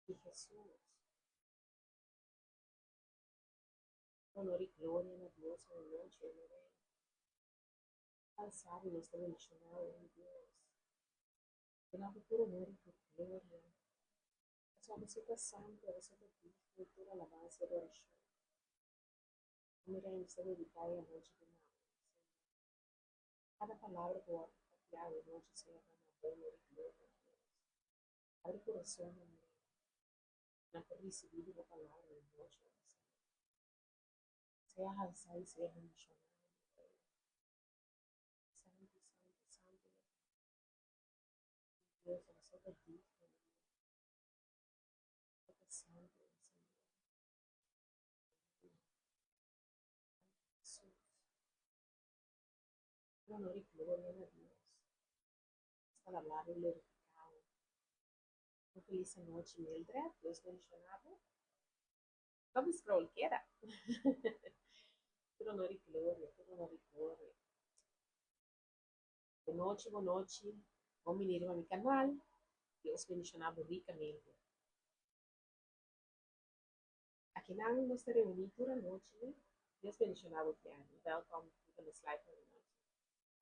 Di Hesus. Honor i gloria na Dios awe nochi, o mi Rei. Alsa di nos ta bendishoná bo, mi Dios. Duna bo tur honor i tur gloria. Pasobra bo ta santu, abo ta digno di tur alabansa i adorashon. O mi Rei, nos ta dediká e anochi di na bo, Señor. Kada palabra ku wòrdu papiá awe nochi, Señor, ta na bo honor i gloria, Dios. Abri kurasonnan, mi Rei. Nan por risibí di bo palabra awe nochi, o Señor. Sea halsá i sea bendishoná, mi Rei. Santu, santu, santu, mi Rei. Mi Dios, abo ta digno, mi Dios. Bo ta santu, o Señor. Aleluya. Santu Hesus. Tur honor i gloria na Dios. Nos ta alabá bo i glorifiká bo. Un felis anochi, Mildred. Dios bendishoná bo. No bo scroll, keda. Tur honor i gloria, tur honor i gloria. Bonochi, bonochi. Bon bini riba mi kanal. Dios bendishoná bo rikamente. Akinan nos ta reuní tur anochi. Dios bendishoná bo, Tiani. Welkom riba nos live anochi.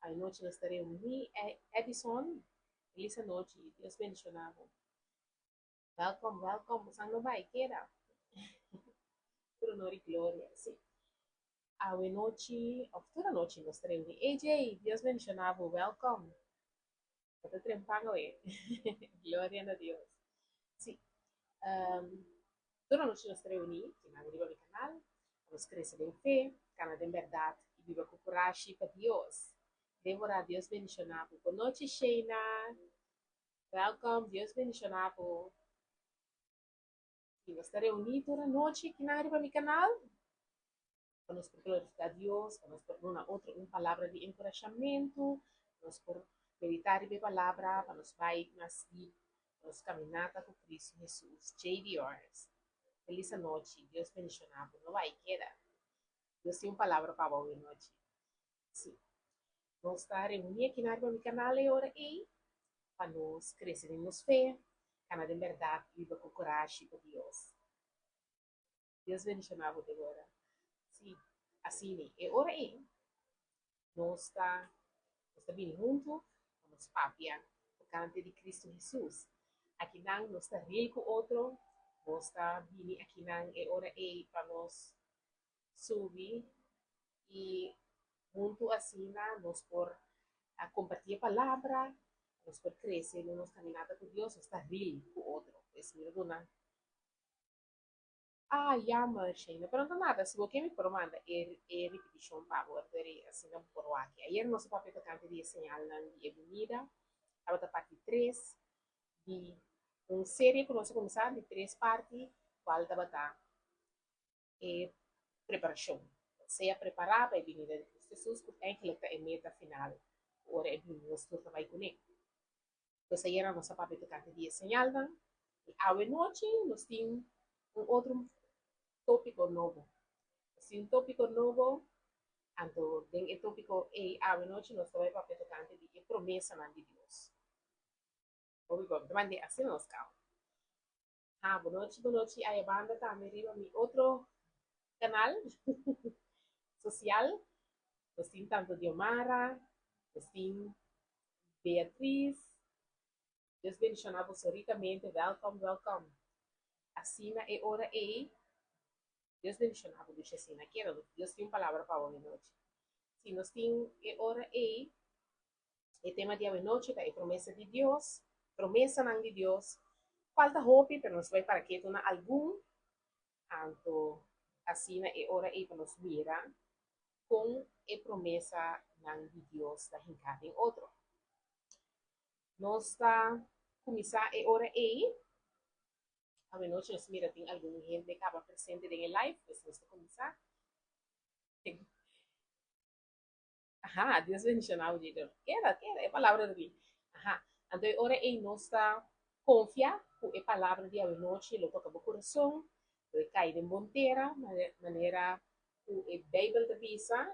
Anochi nos ta reuní. Edison, felis anochi. Dios bendishoná bo. Welkom, welkom. Bosan no bai, keda. Tur honor i gloria. Sí. Awe nochi, of tur anochi nos ta reuní. AJ, Dios bendishoná bo. Welkom. Bo ta trempan awe. Gloria na Dios. Sí. Um, tur anochi nos ta reuní, kinan riba mi kanal, pa nos krese den fe, kana den bèrdat i biba ku kurashi pa Dios. Deborah, Dios bendishoná bo. Bonochi, Sheina. Welkom, Dios bendishoná bo. I nos ta reuní tur anochi kinan riba mi kanal pa nos por glorifiká Dios, pa nos por duna otro un palabra di enkurashamentu, pa nos por meditá riba e palabra, pa nos bai mas dip nos kaminata ku Kristu Hesus. JDRs. Felis anochi, Dios bendishoná bo. No bai keda. Dios tin un palabra pa bo awe nochi. Sí. Nos ta reuní akinan riba mi kanal e ora ei pa nos krese den nos fe, kana den bèrdat i biba ku kurashi pa Dios. Dios bendishoná bo, Deborah. Sí, asina e ora ei nos ta nos ta bini huntu pa nos papia tokante di Kristu Hesus. Akinan nos ta ril ku otro, nos ta bini akinan e ora ei pa nos subi i huntu asina nos por a kompartí e palabra, nos por krese den nos kaminata ku Dios, nos ta ril ku otro. Pues mi ta duna, Ah, jammer, Sheina, pero no ta nada, si bo ke mi por manda e e ripitishon pa bo, anto asina bo por wak. Ayer nos a papia tokante di e señalnan di e binida, tabata parti tres di un serie ku nos a kuminsá di tres parti, kual tabata e preparashon. Sea prepará pa e binida di Kristu Hesus, ku eigenlijk ta e meta final ku ora e bini nos tur ta bai kuné. Pues ayera nos a papia tokante di e señalnan i awe nochi nos tin un otro tópiko nobo. Nos tin un tópiko nobo, anto den e tópiko ei awe nochi nos ta bai papia tokante di e promesanan di Dios. Hopi bon, ta manda asina nos kaba. Ha, bonochi, bonochi, aya banda tambe riba mi otro canal social. Nos tin tanto Diomara, nos tin Beatriz. Dios bendiciona boso ricamente. Welcome, welcome. Asina e ora ei, Dios bendiciona bo dushi asina. Keda, Dios tin un palabra pa bo anochi. Si nos tin e ora ei, E tema di awenochi ta e promesa di Dios, promesanan di Dios. Falta hopi, pero nos bai para ketu na algun. Anto asina e ora ei pa nos mira kon e promesanan di Dios ta hinká den otro. Nos ta kuminsá e ora ei. Awenochi nos mira tin algun hende kaba presente den e live, pues nos ta kuminsá. Aha, Dios bendiciona bo, Jador. Keda, keda, e palabra ta bin. Aha, anto e ora ei nos ta confia cu e palabra di awenochi lo toca bo curason, lo e cay den bon tera, manera cu e Bijbel ta bisa,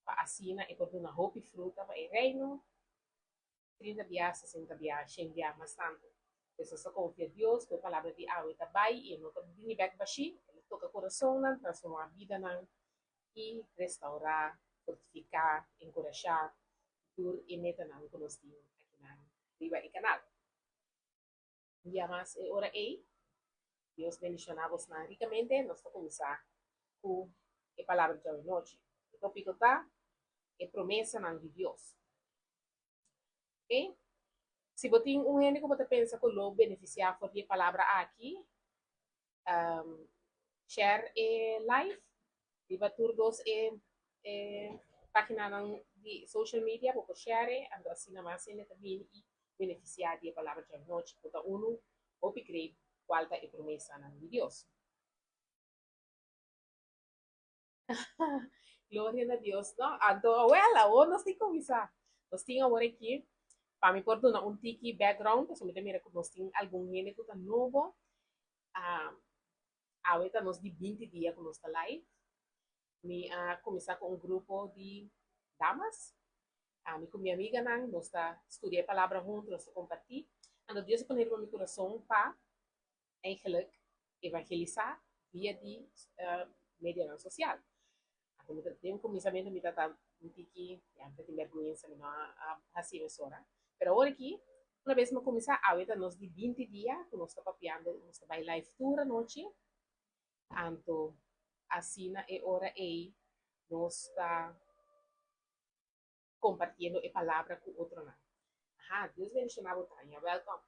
pa asina e por duna hopi fruta pa e Reino, trinta bia, sesenta bia, shen bia, mas tantu. Pues nos ta konfia Dios ku e palabra di awe ta bai i e no ta bini bèk bashí, el a toka kurasonnan, transformá bidanan i restaurá, fortifiká, enkurashá tur e metanan ku nos tin akinan riba e kanal. Un dia mas e ora ei, Dios bendishoná bosnan rikamente. Nos ta kuminsá ku e palabra djawe nochi. E tópiko ta E Promesanan di Dios. Ok? Si bo tin un hende ku bo ta pensa ku lo benefisiá for di e palabra aki, share e live riba tur dos e e páginanan di social media, bo por share e, anto asina mas hende ta bini i benefisiá di e palabra djanochi ku ta unu hopi great kual ta e promesanan di Dios. Gloria na Dios, no? Anto, awel, awor nos tin kuminsá. Nos tin awor aki, pa mi por duna un tiki background, pasobra mi ta mira ku nos tin algun hende ku ta nobo. Ah, awe ta nos di binti dia ku nos ta live. Mi a kuminsá ku un grupo di damas. Ami ku mi amiganan, nos ta studia e palabra huntu, nos ta kompartí. Anto Dios a pone riba mi kurason pa Eigenlijk evangelisá via di medianan sosial. Anto mi ta den kuminsamentu mi ta un tiki, ya mi ta tin bèrgwensa, mi no a hasi mesora. Pero awor aki, una bes mi a kuminsá, awe ta nos di binti dia ku nos ta papiando, nos ta bai live tur anochi. Anto asina e ora ei nos ta compartiendo e palabra cu otronan. Aha, Dios bendiciona bo Tania, welcome.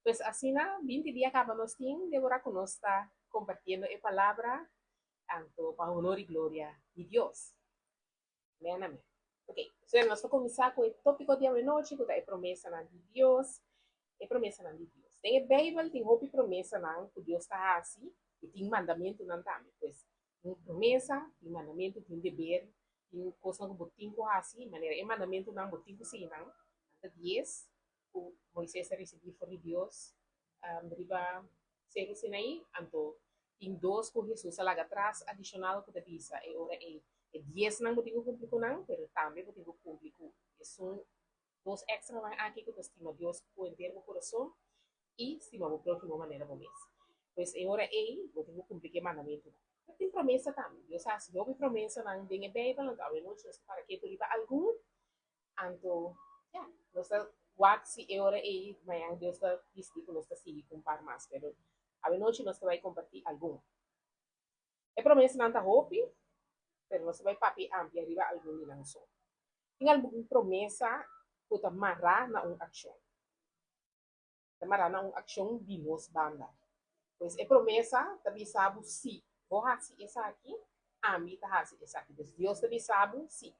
Pues asina binti dia caba nos tin Deborah cu nos ta compartiendo e palabra anto pa honor y gloria di Dios. Amen, amen. Ok, so nos ta cuminsa cu e topico di awenochi cu ta e promesanan di Dios, e promesanan di Dios. Den e Bijbel tin hopi promesanan cu Dios ta haci y tin mandamentonan tambe. Pues Tin promesa, tin mandamentu, tin deber, tin kosnan ku bo tin ku hasi, manera e mandamentunan bo tin ku sigui nan. Nan ta dies ku Moises a risibí for di Dios riba Seru Sinaí, anto tin dos ku Hesus a laga atras adishonal ku ta bisa e ora ei e diesnan bo tin ku kumpli ku nan, pero tambe bo tin ku kumpli ku esun dos èkstranan aki ku ta stima Dios ku henter bo kurason i stima bo próhimo manera bo mes. Pues e ora ei bo tin ku kumpli ku e mandamentunan. Pero tin promesa tambe. Dios a hasi hopi promesanan den e Beibel, anto awe nochi nos ta para ketu riba algun. Anto, ya, nos ta wak si e ora ei mañan Dios ta disidí ku nos ta sigui ku un par mas. Pero awe nochi nos ta bai kompartí algun. E promesanan ta hopi, pero nos ta bai papia amplia riba algun di nan so. Tin algun promesa ku ta mará na un akshon. Ta mará na un akshon di nos banda. Pues e promesa ta bisa bo si bo hasi esaki, ami ta hasi esaki. Dus Dios ta bisa bo si.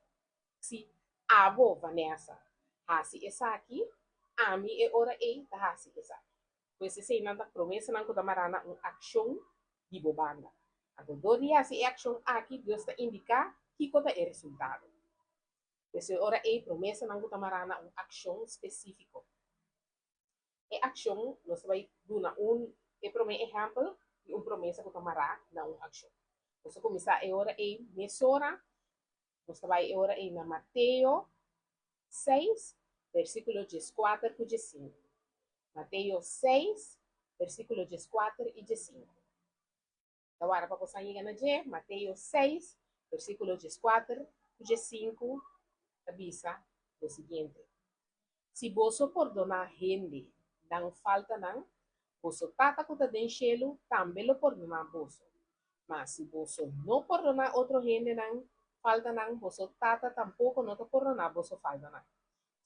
Si abo, Vanessa, hasi esaki, ami e ora ei ta hasi esaki. Pues eseinan ta promesanan ku ta mará na un akshon di bo banda. Anto dor di hasi e akshon aki, Dios ta indiká kiko ta e resultado. Pues e ora ei promesanan ku ta mará na un akshon spesífiko. E akshon, nos ta bai duna un e promé ehèmpel di un promesa ku ta mará na un akshon. Nos ta kuminsá e ora ei mesora, nos ta bai e ora ei na Mateo seis, versíkulo dieskuater ku diesinku. Mateo seis, versíkulo dieskuater i diesinku. Ta wara pa bosan yega na dje, Mateo seis, versíkulo dieskuater ku diesinku ta bisa lo siguiente, Si boso pordoná hende nan faltanan, boso Tata ku ta den shelu tambe lo pordoná boso. Ma si boso no pordoná otro hende nan faltanan, boso Tata tampoko no ta pordoná boso faltanan.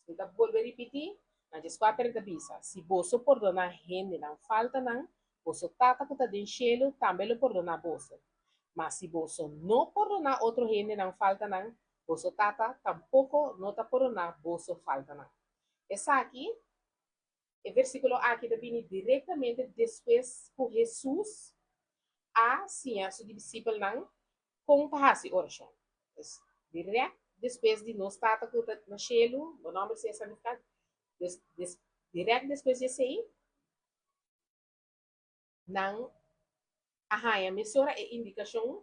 Mi ta bolbe ripití, na dieskuater e ta bisa, Si boso pordoná hende nan faltanan, boso Tata ku ta den shelu tambe lo pordoná boso. Ma si boso no pordoná otro hende nan faltanan, boso Tata tampoko no ta pordoná boso faltanan. Esaki, e versíkulo aki ta bini direktamente despues ku Hesus a siña su disipelnan kon pa hasi orashon. Pues, dirèkt despues di Nos Tata ku ta na shelu, bo nòmber sea santifiká, des, des, dirèkt despues di esei, nan a haña mesora e indikashon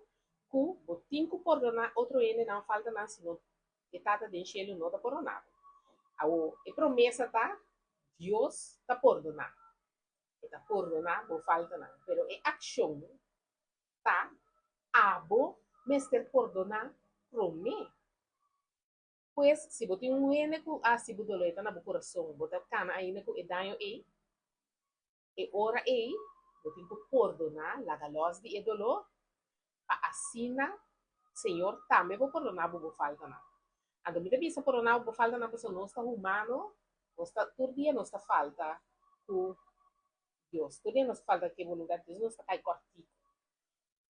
ku bo tin ku pordoná otro hende nan faltanan, sino e Tata den shelu no ta pordoná bo. Awor, e promesa ta, Dios ta pordoná. E ta pordoná bo faltanan. Pero e akshon ta abo mester pordoná promé. Pues, si bo tin un hende ku a hasi bo doló e ta na bo kurason, bo ta kana ainda ku e daño ei, e ora ei bo tin ku pordoná, laga lòs di e doló, pa asina Señor tambe por pordoná bo bo faltanan. Anto mi ta bisa pordoná bo bo faltanan pasobra nos ta humano, nos ta tur dia nos ta falta ku Dios, tur dia nos ta falta ku e boluntat di Dios, nos ta kai kòrtiku.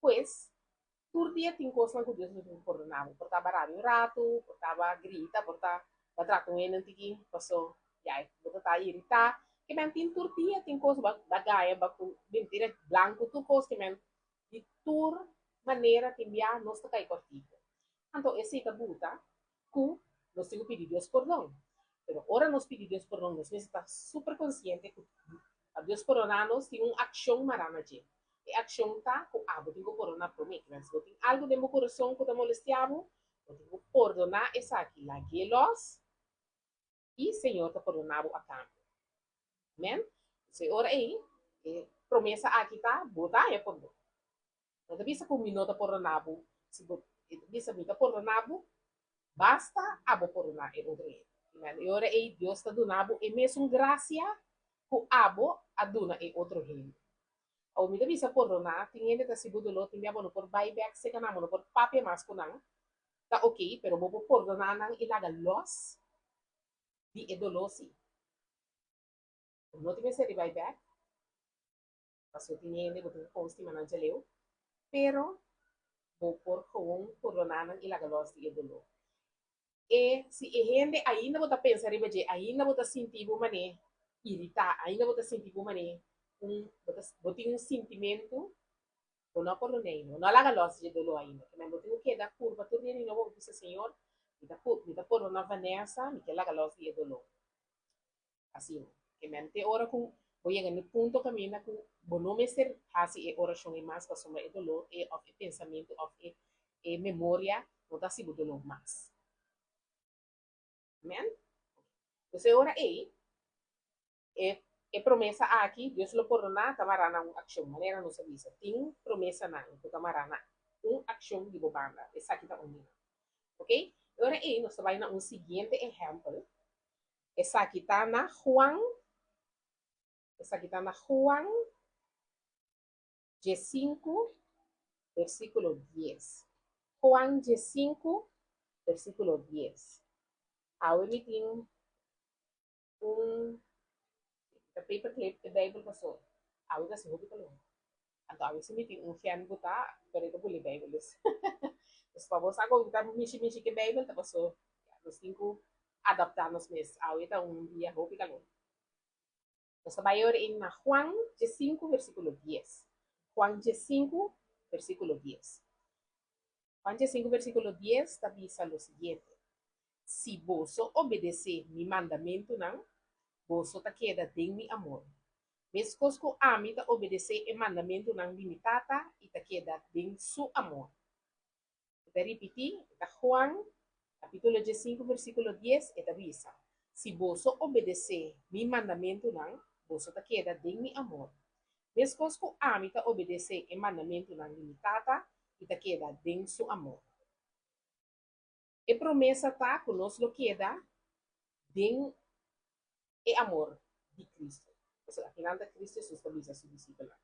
Pues, tur dia tin kosnan ku Dios lo tin ku pordoná bo. Por ta rabia un ratu, por ta grita, por ta bo a trata un hende un tiki paso ya bo ta ta iritá. Ke men tin tur dia tin kos bo a gaya, bo a mentira blanku, tur kos ke men di tur manera tin bia nos ta kai kòrtiku. Anto esei ta buta ku nos tin ku pidi Dios pordon. Pero ora nos pidi Dios pordon nos mester ta super konsiente ku pa Dios pordoná nos tin un akshon mará na dje. E akshon ta ku abo tin ku pordoná promé. Kiba si bo tin algu den bo kurason ku ta molestiá bo, bo tin ku pordoná esaki, lag'é lòs i Señor ta pordoná bo a kambio. Amèn? Entonces e ora ei, e promesa aki ta, bo ta haña pordon. No ta bisa ku mi no ta pordoná bo, si bo e ta bisa mi ta pordoná bo, basta abo pordoná e otro hende. Amen. E ora ei Dios ta duna bo e mesun grasia ku abo a duna e otro hende. Awor mi ta bisa pordoná, tin hende ta hasi bo doló, tin bia bo no por bai bèk serka nan, bo no por papia mas ku nan, ta oké, pero bo por pordoná nan i laga lòs di e doló sí. Bo no tin mester di bai bèk. Pasobra tin hende bo tin ku stima nan djaleu, pero bo por gewoon pordoná nan i laga lòs di e doló. E si e hende ainda bo ta pensa riba dje, ainda bo ta sinti bo manera iritá, ainda bo ta sinti bo manera un bo ta bo tin un sintimentu, bo no a pordon'é ainda, bo no a laga lòs di e doló ainda. Ke men bo tin ku keda purba tur dia di nobo bo bisa, Señor, mi ta mi ta pordoná Vanessa, mi ke laga lòs di e doló. Asina, ke men te ora ku bo yega na e punto kaminda ku bo no mester hasi e orashon ei mas pasobra e doló e òf e pensamentu òf e e memoria no ta hasi bo doló mas. Amen? Entonces e ora ei e e promesa aki, Dios lo pordoná, ta mará na un akshon. Manera nos a bisa, tin promesanan ku ta mará na un akshon di bo banda. Esaki ta un di nan. Oké? E ora ei nos ta bai na un siguiente ehèmpel. Esaki ta na Juan, esaki ta na Juan diesinku, versíkulo dies. Juan diesinku, versíkulo dies. Awe mi tin un ta paperclip e Bijbel paso awe ta hasi hopi kalor. Anto awe si mi tin un fen ku ta pero e ta buli Bijbel dus. Dus pa bo sa kon ta mishi mishi ku e Bijbel ta paso ya nos tin ku adapta nos mes. Awe ta un dia hopi kalor. Nos ta bai ora ei na Juan diesinku versikulo dies. Juan diesinku versikulo dies. Juan diesinku versikulo dies ta bisa lo siguiente, Si boso obedesé mi mandamentunan, boso ta keda den mi amor, meskos ku ami ta obedesé e mandamentunan di mi Tata i ta keda den su amor. E ta ripití, e ta Juan, kapítulo diesinku, versíkulo dies, e ta bisa, Si boso obedesé mi mandamentunan, boso ta keda den mi amor, meskos ku ami ta obedesé e mandamentunan di mi Tata i ta keda den su amor. E promesa ta ku nos lo keda den e amor di Kristu. Pasobra akinan ta Kristu Hesus ta bisa su disipelnan.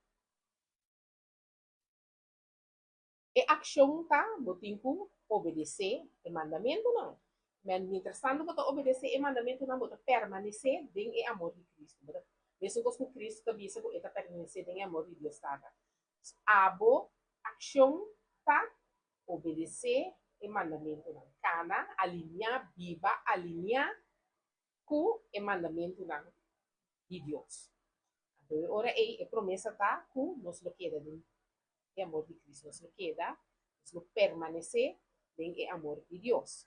E akshon ta bo tin ku obedesé e mandamentunan. Men mientrastantu bo ta obedesé e mandamentunan bo ta permanesé den e amor di Kristu. Bo ta mesun kos ku Kristu ta bisa ku e ta permanesé den e amor di Dios Tata. Abo akshon ta obedesé e mandamentunan. Kana aliniá, biba aliniá ku e mandamentunan di Dios. Anto e ora ei e promesa ta ku nos lo keda den e amor di Cristo, nos lo keda, nos lo permanesé den e amor di Dios.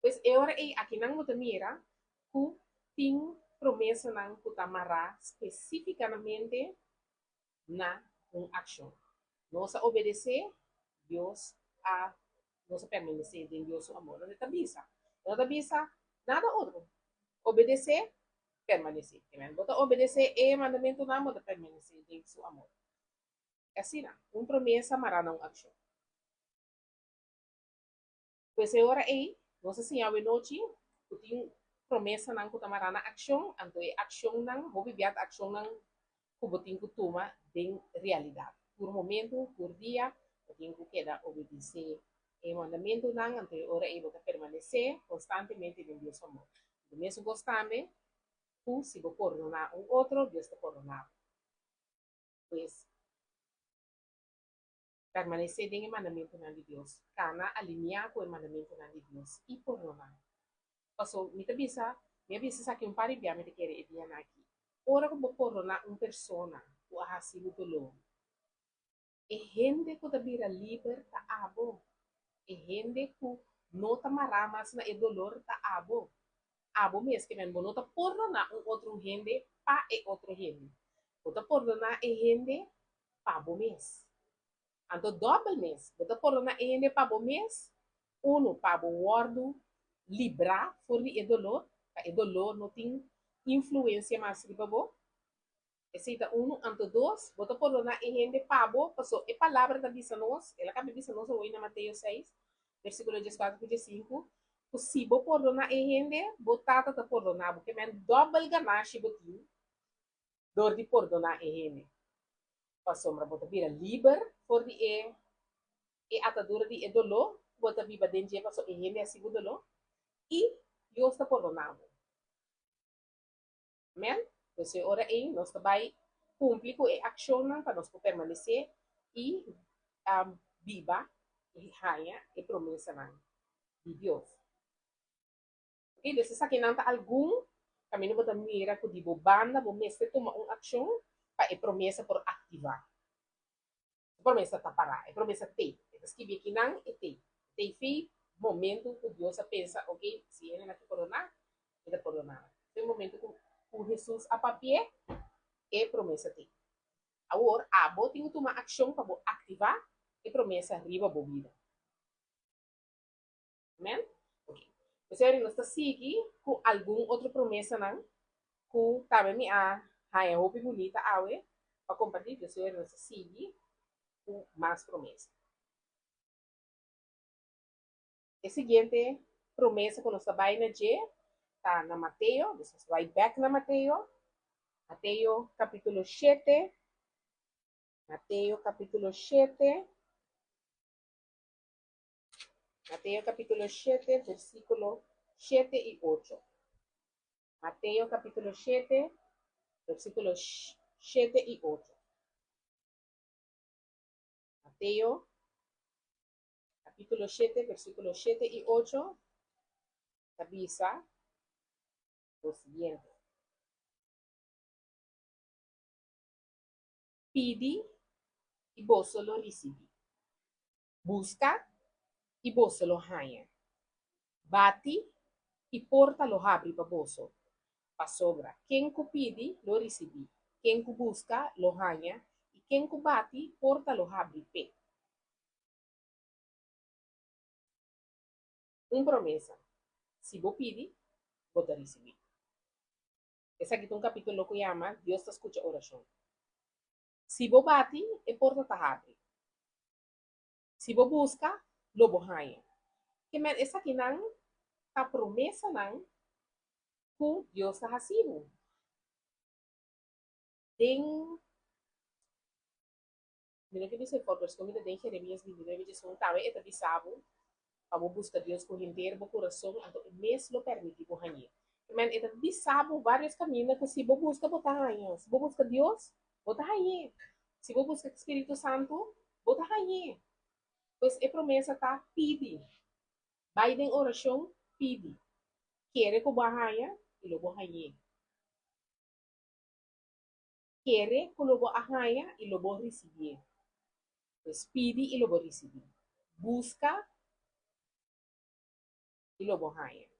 Pues e ora ei akinan bo ta mira ku tin promesanan ku ta mará spesífikamente na un akshon. Nos a obedesé, Dios a nos a permanesé den Dios su amor. Loke ta bisa? E no ta bisa nada otro. Obedesé. Permanesé. Amen. Bo ta obedesé e mandamentunan, bo ta permanesé den su amor. Asina, un promesa mará na un akshon. Pues e ora ei, nos a siña awenochi ku tin promesanan ku ta mará na akshon, anto e akshonnan, hopi bia ta akshonnan ku bo tin ku tuma den realidat. Tur momentu, tur dia, bo tin ku keda obedisé e mandamentunan, anto e ora ei bo ta permanesé konstantemente den Dios su amor. Di mesun kos tambe ku si bo pordoná un otro, Dios ta pordoná bo. Pues. Permanesé den e mandamentunan di Dios, kana aliniá ku e mandamentunan di Dios i pordoná. Paso, mi ta bisa, mi a bisa esaki un par di bia, mi ta kere e dianan aki, ora ku bo pordoná un persona ku a hasi bo doló, e hende ku ta bira liber ta abo. E hende ku no ta mará mas na e dolor ta abo. Abo mes ke men bo no ta pordoná un otro hende pa e otro hende. Bo ta pordoná e hende pa bo mes. Anto dòbel mes, bo ta pordoná e hende pa bo mes, unu, pa bo wòrdu librá for di e doló, pa e doló no tin influensia mas riba bo. Esei ta unu. Anto dos, bo ta pordoná e hende pa bo, paso e Palabra ta bisa nos, el a kaba bisa nos awor na Mateo seis, versíkulo dieskuater ku diesinku, ku si bo pordoná e hende, bo Tata ta pordoná bo. Ke men dòbel ganashi bo tin dor di pordoná e hende, pasobra bo ta bira liber for di e e atadura di e doló ku bo ta biba den dje pasobra e hende a hasi bo doló, i Dios ta pordoná bo. Amèn? Pues e ora ei nos ta bai kumpli ku e akshonnan pa nos por permanesé i biba i haña e promesanan di Dios. Ok, dus esakinan ta algun kaminda bo ta mira ku di bo banda bo mester tuma un akshon pa e promesa por aktivá. E promesa ta pará, e promesa t'ei. E ta skibi akinan, e t'ei. E t'ei fi momentu ku Dios a pensa, ok, si hende nan ke pordoná, e ta pordoná nan. Fi momentu ku ku Hesus a papi'é, e promesa t'ei. Awor, abo tin ku tuma akshon pa bo aktivá e promesa riba bo bida. Amen? Ok. P'esei nos ta sigui ku algun otro promesanan ku tambe mi a haña hopi bunita awe pa kompartí. P'esei nos ta sigui ku mas promesa. E siguiente promesa ku nos ta bai na dje ta na Mateo. Dus nos ta bai bèk na Mateo. Mateo kapítulo shete. Mateo kapítulo shete. Mateo capítulo 7, versículo 7 y 8. Mateo capítulo 7, versículo 7 y 8. Mateo capítulo 7, versículo 7 y 8, ta bisa lo siguiente. Pidi y boso lo ricibi. Buska, i boso lo haña. Bati, i porta lo habri pa boso. Pasobra ken ku pidi, lo risibí, ken ku buska, lo haña, i ken ku bati, porta lo habri p'e. Un promesa, Si bo pidi, bo ta risibí. Esaki ta un kapítulo ku yama Dios ta skucha orashon. Si bo bati, e porta ta habri. Si bo buska, lo bo haña. Ke men esakinan ta promesanan ku Dios ta hasi bo. Den, mi no ke bisa e for, pero mi ta den Jeremias 29 diesun, tambe e ta bisa bo pa bo buska Dios ku henter bo kurason, anto e mes lo permití bo hañ'é. Ke men e ta bisa bo vários kaminda ku si bo buska bo ta haña. Si bo buska Dios, bo ta hañ'é. Si bo buska Spiritu Santu, bo ta hañ'é. Pues e promesa ta, Pidi. Bai den orashon, pidi. Kere ku bo a haña i lo bo hañ'é. Kere ku lo bo a haña i lo bo risibié. Pues pidi i lo bo risibí. Buska i lo bo haña.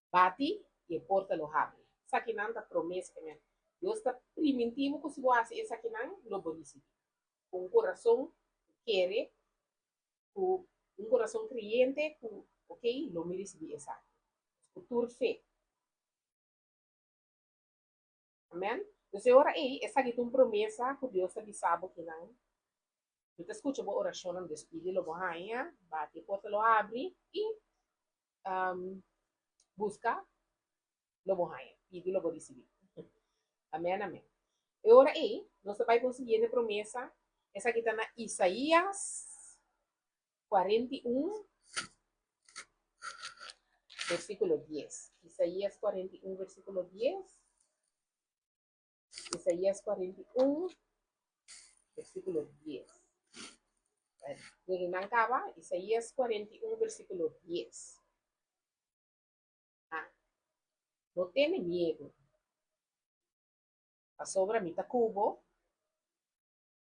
Bati i e porta lo habri. Esakinan ta promesa ke men. Dios ta primintí bo ku si bo hasi esakinan, lo bo risibí. Ku un kurason ku kere, ku un kurason kreyente ku, okey, lo mi risibí esaki. Ku tur fe. Amen. Dus e ora ei, esaki ta un promesa ku Dios ta bisa bo kinan. Mi ta skucha bo orashonnan, dus pidi lo bo haña, bati e porta lo habri i buska lo bo haña, pidi lo bo risibí. Amen, amen. E ora ei, nos ta bai ku un siguiente promesa, esaki ta na Isaías 41, versíkulo 10. Isaías 41, versíkulo 10. Isaías 41, versíkulo 10. Lleguen nan kaba, Isaías 41, versíkulo 10. Ah, no tene miedu, pasobra mi ta ku bo.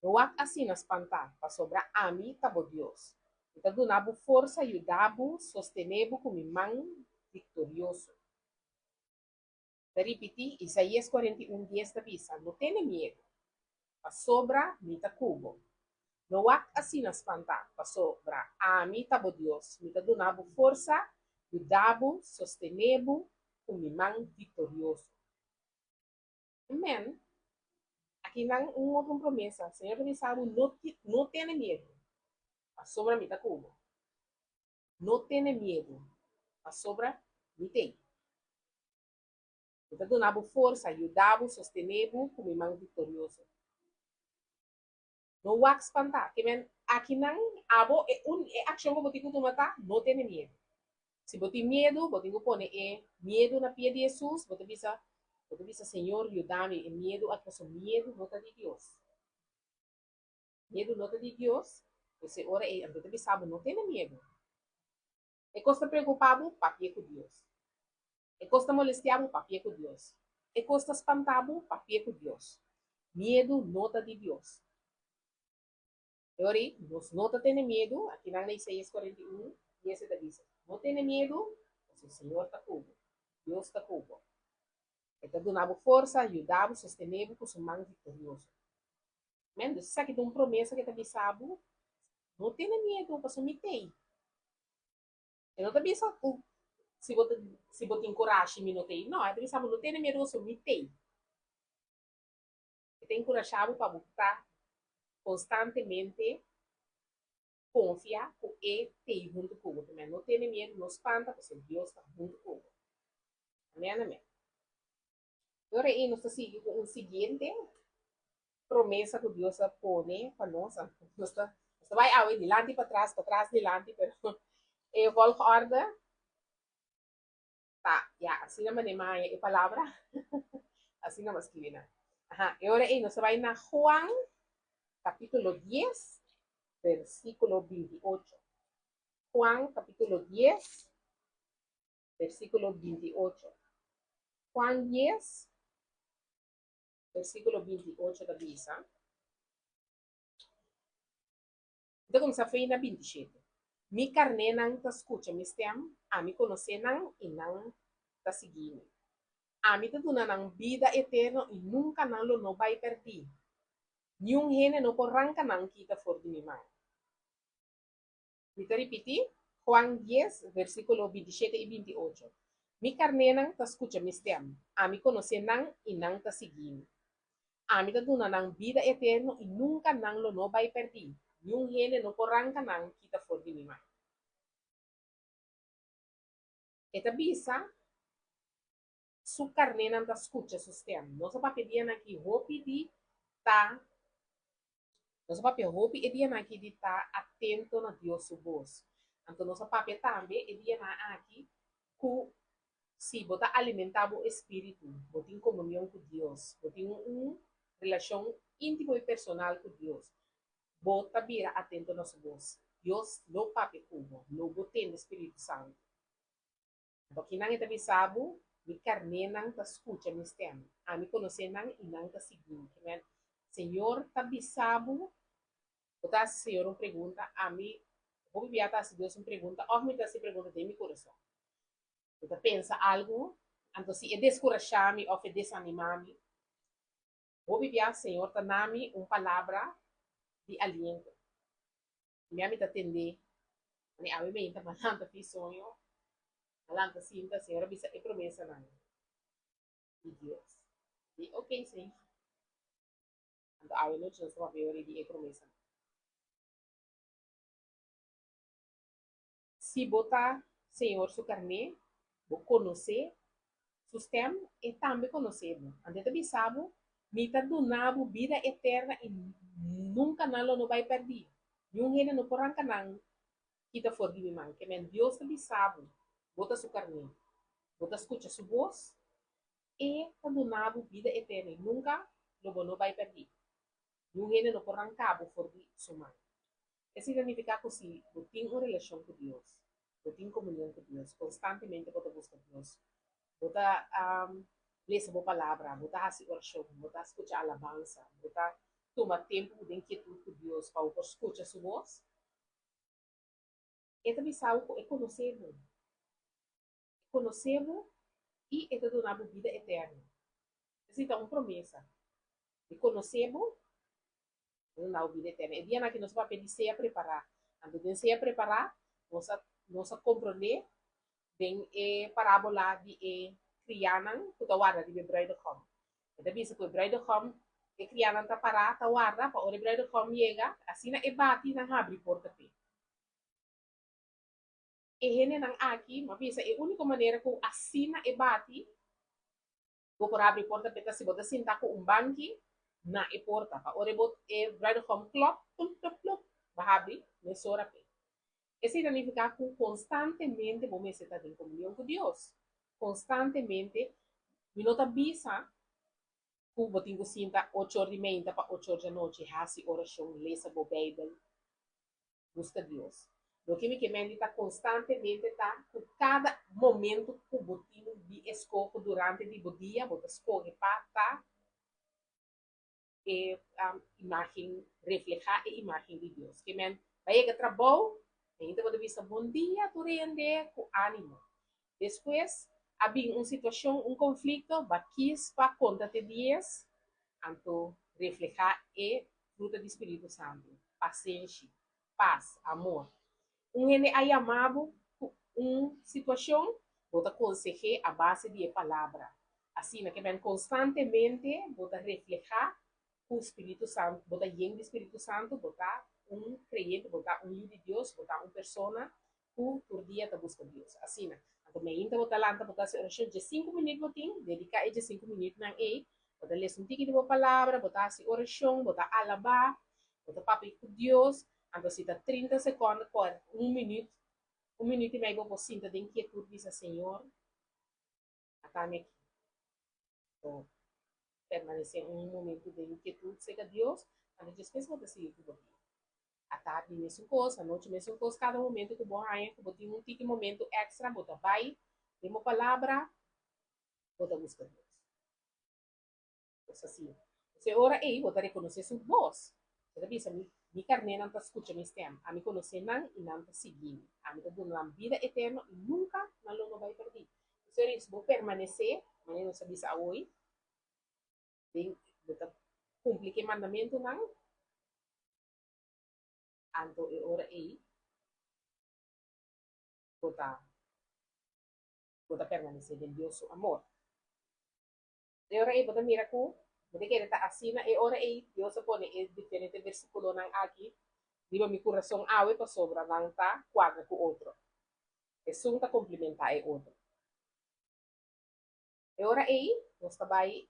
No wak asina spantá, pasobra ami ta bo Dios. Mi ta duna bo forsa, yuda bo, sostené bo ku mi man viktorioso. Ta ripití, Isaías 41 dies ta bisa, No tene miedu, pasobra mi ta ku bo. No wak asina spantá, pasobra ami ta bo Dios. Mi ta duna bo forsa, yuda bo, sostené bo ku mi man viktorioso. Amen. Akinan un otro promesa. Señor ta bisa bo, no, no tene miedu, pasobra mi ta ku bo. No tene miedu, pasobra mi t'ei. Mi ta duna bo forsa, yuda bo, sostené bo ku mi man viktorioso. No wak spantá. Ke men akinan abo e un e akshon ku bo tin ku tuma ta no tene miedu. Si bo tin miedu, bo tin ku pone e miedu na pia di Hesus, bo ta bisa, bo ta bisa, Señor, yuda mi, e miedu aki pasobra miedu no ta di Dios. Miedu no ta di Dios, pues e ora ei anto ta bisa bo no tene miedu. E kos ta preokupa bo, papia ku Dios. E kos ta molestia bo, papia ku Dios. E kos ta spanta bo, papia ku Dios. Miedu no ta di Dios. E ora ei, nos no ta tene miedu, akinan na Isaías 41, dies e ta bisa, No tene miedu, pasobra Señor ta ku bo. Dios ta ku bo. E ta duna bo forsa, yuda bo, sostené bo ku su man viktorioso. Amèn. Dus esaki ta un promesa ku e ta bisa bo, No tene miedu, pasobra mi t'ei. E no ta bisa ku si bo ta si bo tin kurashi mi no t'ei. No, e ta bisa bo no tene miedu pasobra mi t'ei. E ta enkurashá bo pa bo ta konstantemente konfia ku e t'ei huntu ku bo. Amèn. No tene miedu, no spanta pasobra Dios ta huntu ku bo. Amèn, amèn. E ora ei nos ta sigui ku un siguiente promesa ku Dios a pone pa nos. Nos ta nos ta bai awe dilanti patras, patras dilanti, pero e volgorde ta, ya, asina manera mi a haña e palabra, asina mi a skibi nan. Aha, e ora ei nos ta bai na Juan kapítulo dies, versíkulo 28. Juan kapítulo 10, versíkulo 28. Juan 10, versíkulo 28 ta bisa, Mi ta kuminsá fei na 27. Mi karnénan ta skucha mi stèm, ami konosé nan i nan ta sigui mi. Ami ta duna nan bida eterno i nunka nan lo no bai pèrdí. Niun hende no por ranka nan kita for di mi man. Mi ta ripití, Juan 10, versíkulo 27 i 28, Mi karnénan ta skucha mi stèm, ami konosé nan i nan ta sigui mi. Ami ta duna nan bida eterno i nunka nan lo no bai pèrdí, niun hende no por ranka nan kita for di mi man. E ta bisa, Su karnénan ta skucha su stèm. Nos a papia dianan aki hopi di ta Nos a papia hopi e dianan aki di ta atento na Dios su bos. Anto nos a papia tambe e dianan aki ku si bo ta alimentá bo espíritu, bo tin komunion ku Dios, bo tin un relashon íntimo i personal ku Dios, bo ta bira atento na su bos. Dios lo papia ku bo, lo bo tende Spiritu Santu. Anto kinan e ta bisa bo, Mi karnénan ta skucha mi stèm, ami konosé nan i nan ta sigui mi. Kimen Señor ta bisa bo, bo ta hasi Señor un pregunta, ami hopi bia ta hasi Dios un pregunta òf mi ta hasi pregunta den mi kurason. Mi ta pensa algu, anto si e deskurashá mi òf e desanimá mi, hopi bia Señor ta na mi un palabra di aliento. Mi ami ta tendé, mi awe meinta pa lanta fi soño, a lanta sinta, Señor a bisa e promesanan di Dios. Di ok safe. Anto awe nochi nos ta papia ori di e promesanan. Si bo ta Señor su karné, bo konosé Su stèm, E tambe konosé bo. Anto E ta bisa bo, Mi ta duna bo bida eterna i nunka nan lo no bai pèrdí. Niun hende no por ranka nan kita for di mi man. Ke men Dios ta bisa bo, bo ta Su karné. Bo ta skucha Su bos, E ta duna bo bida eterno i nunka lo bo no bai pèrdí. Niun hende no por ranka bo for di Su man. Esei ta nifiká ku si bo tin un relashon ku Dios, bo tin komunion ku Dios, konstantemente bo ta buska Dios, bo ta lesa bo Palabra, bo ta hasi orashon, bo ta skucha alabansa, bo ta tuma tempu den kietut ku Dios pa bo por skucha su bos, e ta bisa bo ku e konosé bo. E konosé bo i e ta duna bo bida eterno. Esei ta un promesa. E konosé bo, e ta duna bo bida eterno. E dianan aki nos a papia di sea prepará. Anto den sea prepará nos a nos a komprondé den e parábola di e kriánan ku ta warda riba e bruidegom. E ta bisa ku e bruidegom, e kriánan ta pará ta warda pa ora e bruidegom yega, asina e bati nan habri porta p'e. E hendenan aki, m'a bisa e úniko manera ku asina e bati, bo por habri porta p'e ta si bo ta sinta ku un banki na e porta pa ora e bo e bruidegom klòp plop plop plop bo habri mesora p'e. Esei ta nifiká ku konstantemente bo mester ta den komunion ku Dios. Konstantemente, mi no ta bisa ku bo tin ku sinta ocho or di meinta pa ocho or djanochi hasi orashon, lesa bo Beibel, Buska Dios. Loke mi ke mendi ta konstantemente ta ku kada momento ku bo tin di eskoho durante di bo dia, bo ta skohe pa ta e imágen, reflehá e imágen di Dios. Ke men ba yega trabou, ainda bo ta bisa bon dia tur hende ku ánimo. Despues a bin un situashon, un konflikto, ba kis pa konta te dies, anto reflehá e fruta di spiritu santu, pasenshi, pas, amor. Un hende a yama bo ku un situashon, bo ta konseh'é a base di e palabra. Asina ke men konstantemente bo ta reflehá ku spiritu santu, bo ta yen di spiritu santu, bo ta un kreyente, bo ta un yu di Dios, bo ta un persona ku tur dia ta buska Dios. Asina. Anto meinta bo ta lanta bo ta hasi orashon diesinku minüt bo tin, dediká e diesinku minütnan ei, bo ta lesa un tiki di bo palabra, bo ta hasi orashon, bo ta alabá, bo ta papia ku Dios, anto si ta trinta sekònde kòrda un minüt, un minüt i mei bo por sinta den kietut bisa Señor, ata mi aki. Bo permanesé un momentu den kietut serka Dios, anto despues bo ta sigui ku bo dia. Atardi mesun kos, anochi mesun kos, kada momentu ku bo haña ku bo tin un tiki momentu èkstra bo ta bai den bo palabra, bo ta buska Dios. Kos asina. Entonces e ora ei bo ta rekonosé su bos. E ta bisa, Mi, mi karnénan ta skucha mi stèm. Ami konosé nan i nan ta sigui mi. Ami ta duna nan bida eterno i nunka nan lo no bai pèrdí. Entonces ora ei si bo permanesé, manera nos a bisa awoy, den, bo ta kumpli ku e mandamentunan, anto e ora ei bo ta bo ta permanesé den Dios su amor. E ora ei bo ta mira ku bo ta kere ta asina e ora ei Dios a pone e diferente versikulonan aki riba mi kurason awe pasobra nan ta kuadra ku otro. Esun ta komplimentá e otro. E ora ei nos ta bai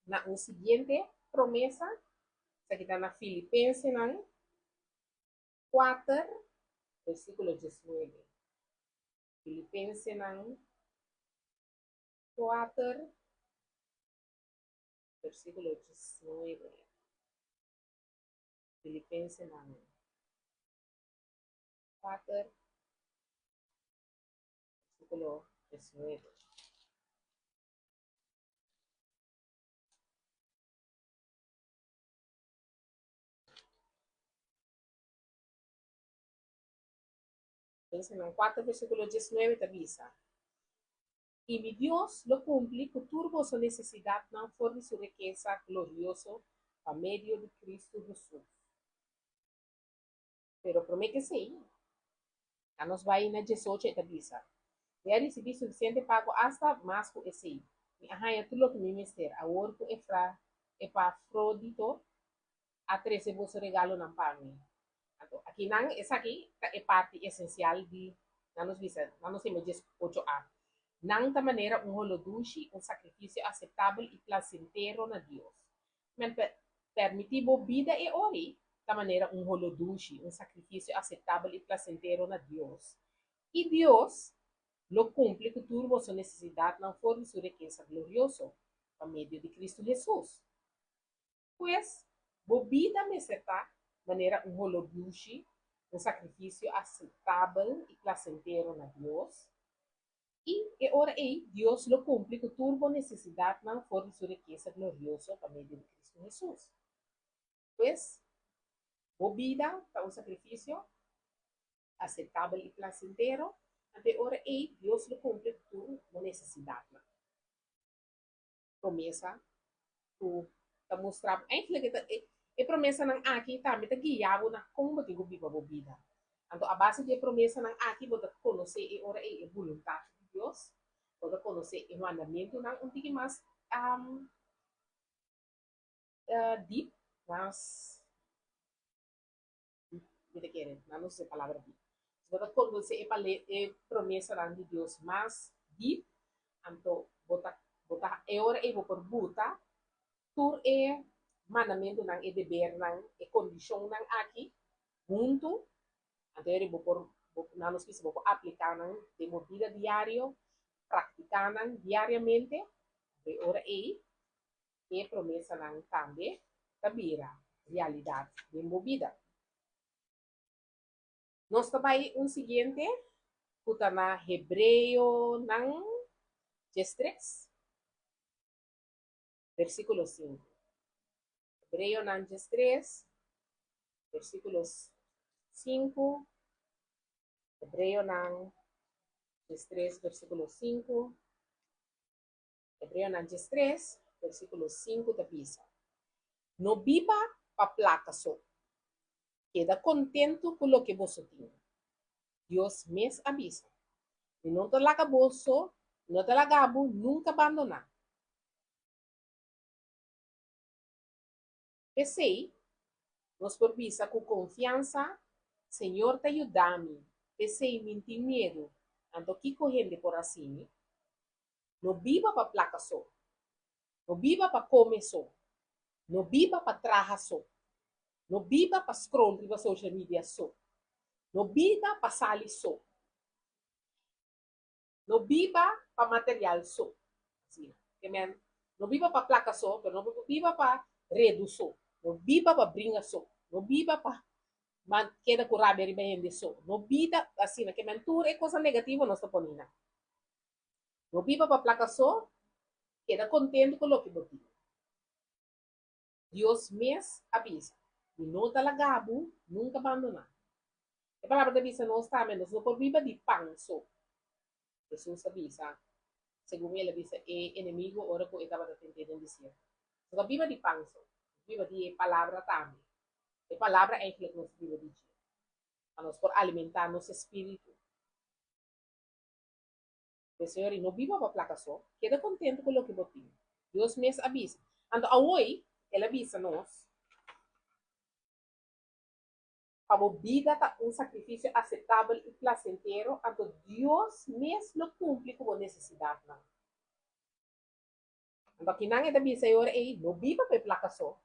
na un siguiente promesa, esaki ta na Filipensenan kuater, versíkulo diesnuebe. Filipensenan kuater, versíkulo diesnuebe. Filipensenan kuater, versíkulo diesnuebe. Filipensenan kuater, versíkulo diesnuebe ta bisa, I mi Dios lo kumpli ku tur boso nesesidatnan for di su rikesa glorioso pa medio di Kristu Hesus. Pero promé ku esei, a nos bai na diesocho e ta bisa, Mi a risibí sufisiente pago asta mas ku esei. Mi a haña tur loke mi mester awor ku Efra Epafrodito a trese boso regalonan pa mi. Anto, akinan esaki ta e parti esensial di nan nos bisa, nan nos hema 18a. Nan ta manera un holo dushi, un sakrifisio aseptabel i plasentero na Dios. Men permití bo bida e ori ta manera un holo dushi, un sakrifisio aseptabel i plasentero na Dios. I Dios lo kumpli ku tur boso nesesidatnan for di su rikesa glorioso, pa medio di Kristu Hesus. Pues, bo bida mester ta manera un holo dushi, un sakrifisio aseptabel i plasentero na Dios. I e ora ei Dios lo kumpli ku tur bo nesesidatnan for di su rikesa glorioso pa medio di Kristu Hesus. Pues, bo bida ta un sakrifisio aseptabel i plasentero, anto e ora ei Dios lo kumpli ku tur bo nesesidatnan. Promesa ku ta mustra bo, eigenlijk e ta e promesanan aki tambe ta guia bo na kon bo tin ku biba bo bida. Anto a base di e promesanan aki bo ta konosé e ora ei e boluntat di Dios, bo ta konosé e mandamentunan un tiki mas dip, mas. Mi ta kere, nan no usa e palabra dip. Si bo ta konosé e pale e promesanan di Dios mas dip, anto bo ta bo ta e ora ei bo por buta tur e mandamentunan, e debernan, e kondishonnan aki huntu, anto e ora ei bo por bo nan nos bisa bo por apliká nan den bo bida diario, praktiká nan diariamente, anto e ora ei e promesanan tambe ta bira realidat den bo bida. Nos ta bai un siguiente ku ta na Hebreonan 13, versíkulo 5. Hebreonan 13, versíkulo 5. Hebreonan 13, versíkulo 5. Hebreonan 13, versíkulo 5 ta bisa, No biba pa plaka so. Keda kontentu ku loke boso tin. Dios mes a bisa, Mi no ta laga boso, mi no ta laga bo nunka bandoná. P'esei, nos por bisa ku konfiansa, Señor ta yuda mi, p'esei mi n'tin miedu, anto kiko hende por hasi mi? No biba pa plaka so. No biba pa kome so. No biba pa traha so. No biba pa scroll riba social media so. No biba pa sali so. No biba pa material so. Asina. Ke men, no biba pa plaka so, pero no biba pa redu so. No biba pa bringa so. No biba pa man keda ku rabia riba hende so. No bida asina. Ke men tur e kosnan negativo nos ta pone nan. No biba pa plaka so, keda kontentu ku loke bo tin. Dios mes a bisa, Mi no ta laga bo nunka bandoná. E palabra ta bisa nos tambe, nos no por biba di pan so. Hesus a bisa, segun el a bisa e enemigo ora ku e tabata tent'é den desierto. Nos no ta biba di pan so, nos biba di e palabra tambe. E palabra eigenlijk nos ta biba di dje, pa nos por alimentá nos espíritu. Pues señor, i no biba pa plaka so, keda kontentu ku loke bo tin. Dios mes a bisa. Anto awoi el a bisa nos, Pa bo bida ta un sakrifisio aseptabel i plasentero, anto Dios mes lo kumpli ku bo nesesidatnan. Anto kinan e ta bisa e ora ei, No biba pa e plaka so.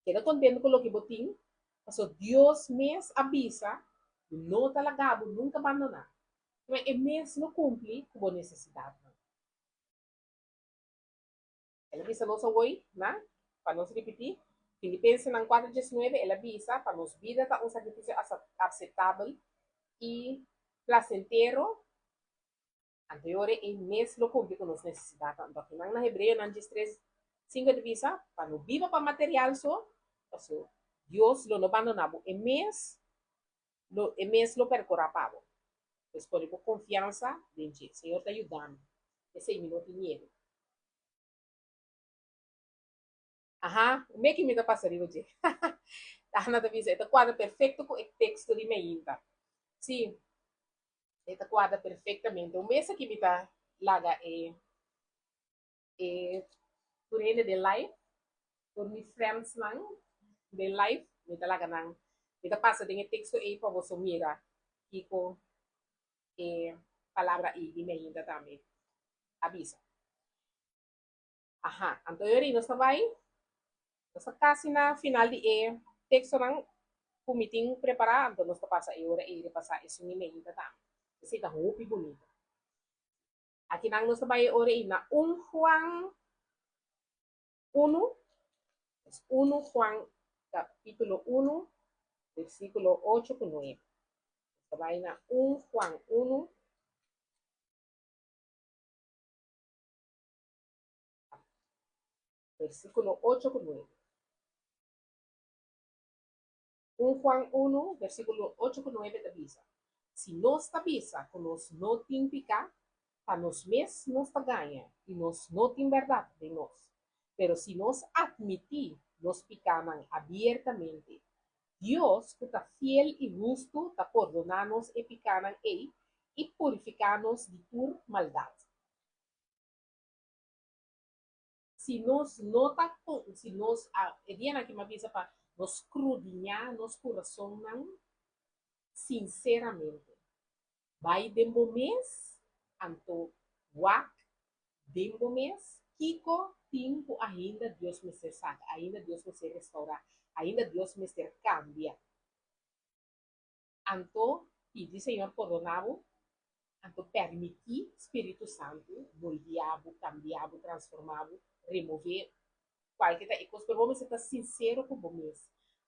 Keda kontentu ku loke bo tin, paso Dios mes a bisa ku no ta laga bo nunka bandoná. Kuma e mes lo kumpli ku bo nesesidatnan. El a bisa nos awoi, na, pa nos ripití, Filipensenan 4 19, el a bisa pa nos bida ta un sakrifisio aseptabel i plasentero. Anto e ora ei mes lo kumpli ku nos nesesidatnan. Anto akinan na Hebreonan 13, 5 ta bisa, Pa no biba pa material so, paso Dios lo no bandoná bo, e mes lo e mes lo perkurá pa bo. Pues pone bo konfiansa den dje. Señor ta yuda mi, p'esei mi no tin miedu. Aha, un meki mi ta pasa riba dje. Dana ta bisa, e ta kuadra perfekto ku e teksto di meinta. Sí, e ta kuadra perfektamente. Un mes aki mi ta laga e. E tur hende den live, tur mi friendsnan den live, mi ta laga nan, mi ta pasa den e teksto ei pa boso mira kiko e palabra ei di Melinda tambe a bisa. Aha, anto yori nos ta bai, nos ta kasi na final di e tekstonan ku mi tin prepará, anto nos ta pasa e ora ei repasá esun di Melinda tambe. Esei ta hopi bunita. Akinan nos ta bai e ora ei na un Juan unu, es unu Juan kapítulo unu, versíkulo ocho ku nuebe. Nos ta bai na un Juan unu, versíkulo ocho ku nuebe. Un Juan unu, versíkulo ocho ku nuebe ta bisa, Si nos ta bisa ku nos no tin piká, ta nos mes nos ta gaña i nos no tin bèrdat den nos. Pero si nos atmití nos pikánan abiertamente, Dios, ku ta fiel i hustu, ta pordoná nos e pikánan ei i purifiká nos di tur maldat. Si nos no ta si nos a e dianan aki mi a bisa pa nos skrudiñá nos kurasonnan sinseramente. Bai den bo mes, anto wak den bo mes kiko tin ku ainda Dios mester saka, ainda Dios mester restourá, ainda Dios mester kambia. Anto pidi Señor pordoná bo, anto permití Spiritu Santu moldeá bo, kambiá bo, transformá bo, remové kualke ta e kos, pero bo mester ta sinsero ku bo mes.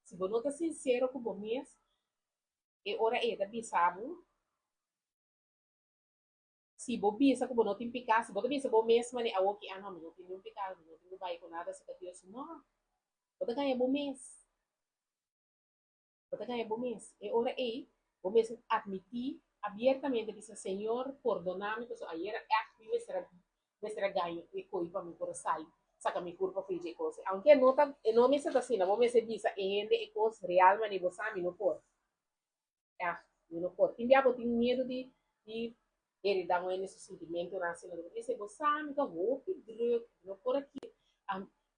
Si bo no ta sinsero ku bo mes, e ora ei e ta bisa bo, si bo bisa ku bo no tin piká, si bo ta bisa bo mes manera awoki, ah no, mi no tin niun piká, mi no tin ku bai ku nada aserka Dios, no, bo ta gaña bo mes. Bo ta gaña bo mes. E ora ei, bo mester atmití abiertamente, bisa, Señor, pordoná mi pasobra ayera ègt mi mester a mester a gaña e koi pa mi por a sali, saka mi kurpa for dje kos ei. Aunke e no ta, e no mester ta asina, bo mester bisa e hende e kos real manera bo sa mi no por. Ègt, mi no por. Tin bia bo tin miedu di di heridá un hende su sintimentunan asina. Bo ta bisa, bo sa mi ta hopi drùk, mi no por aki.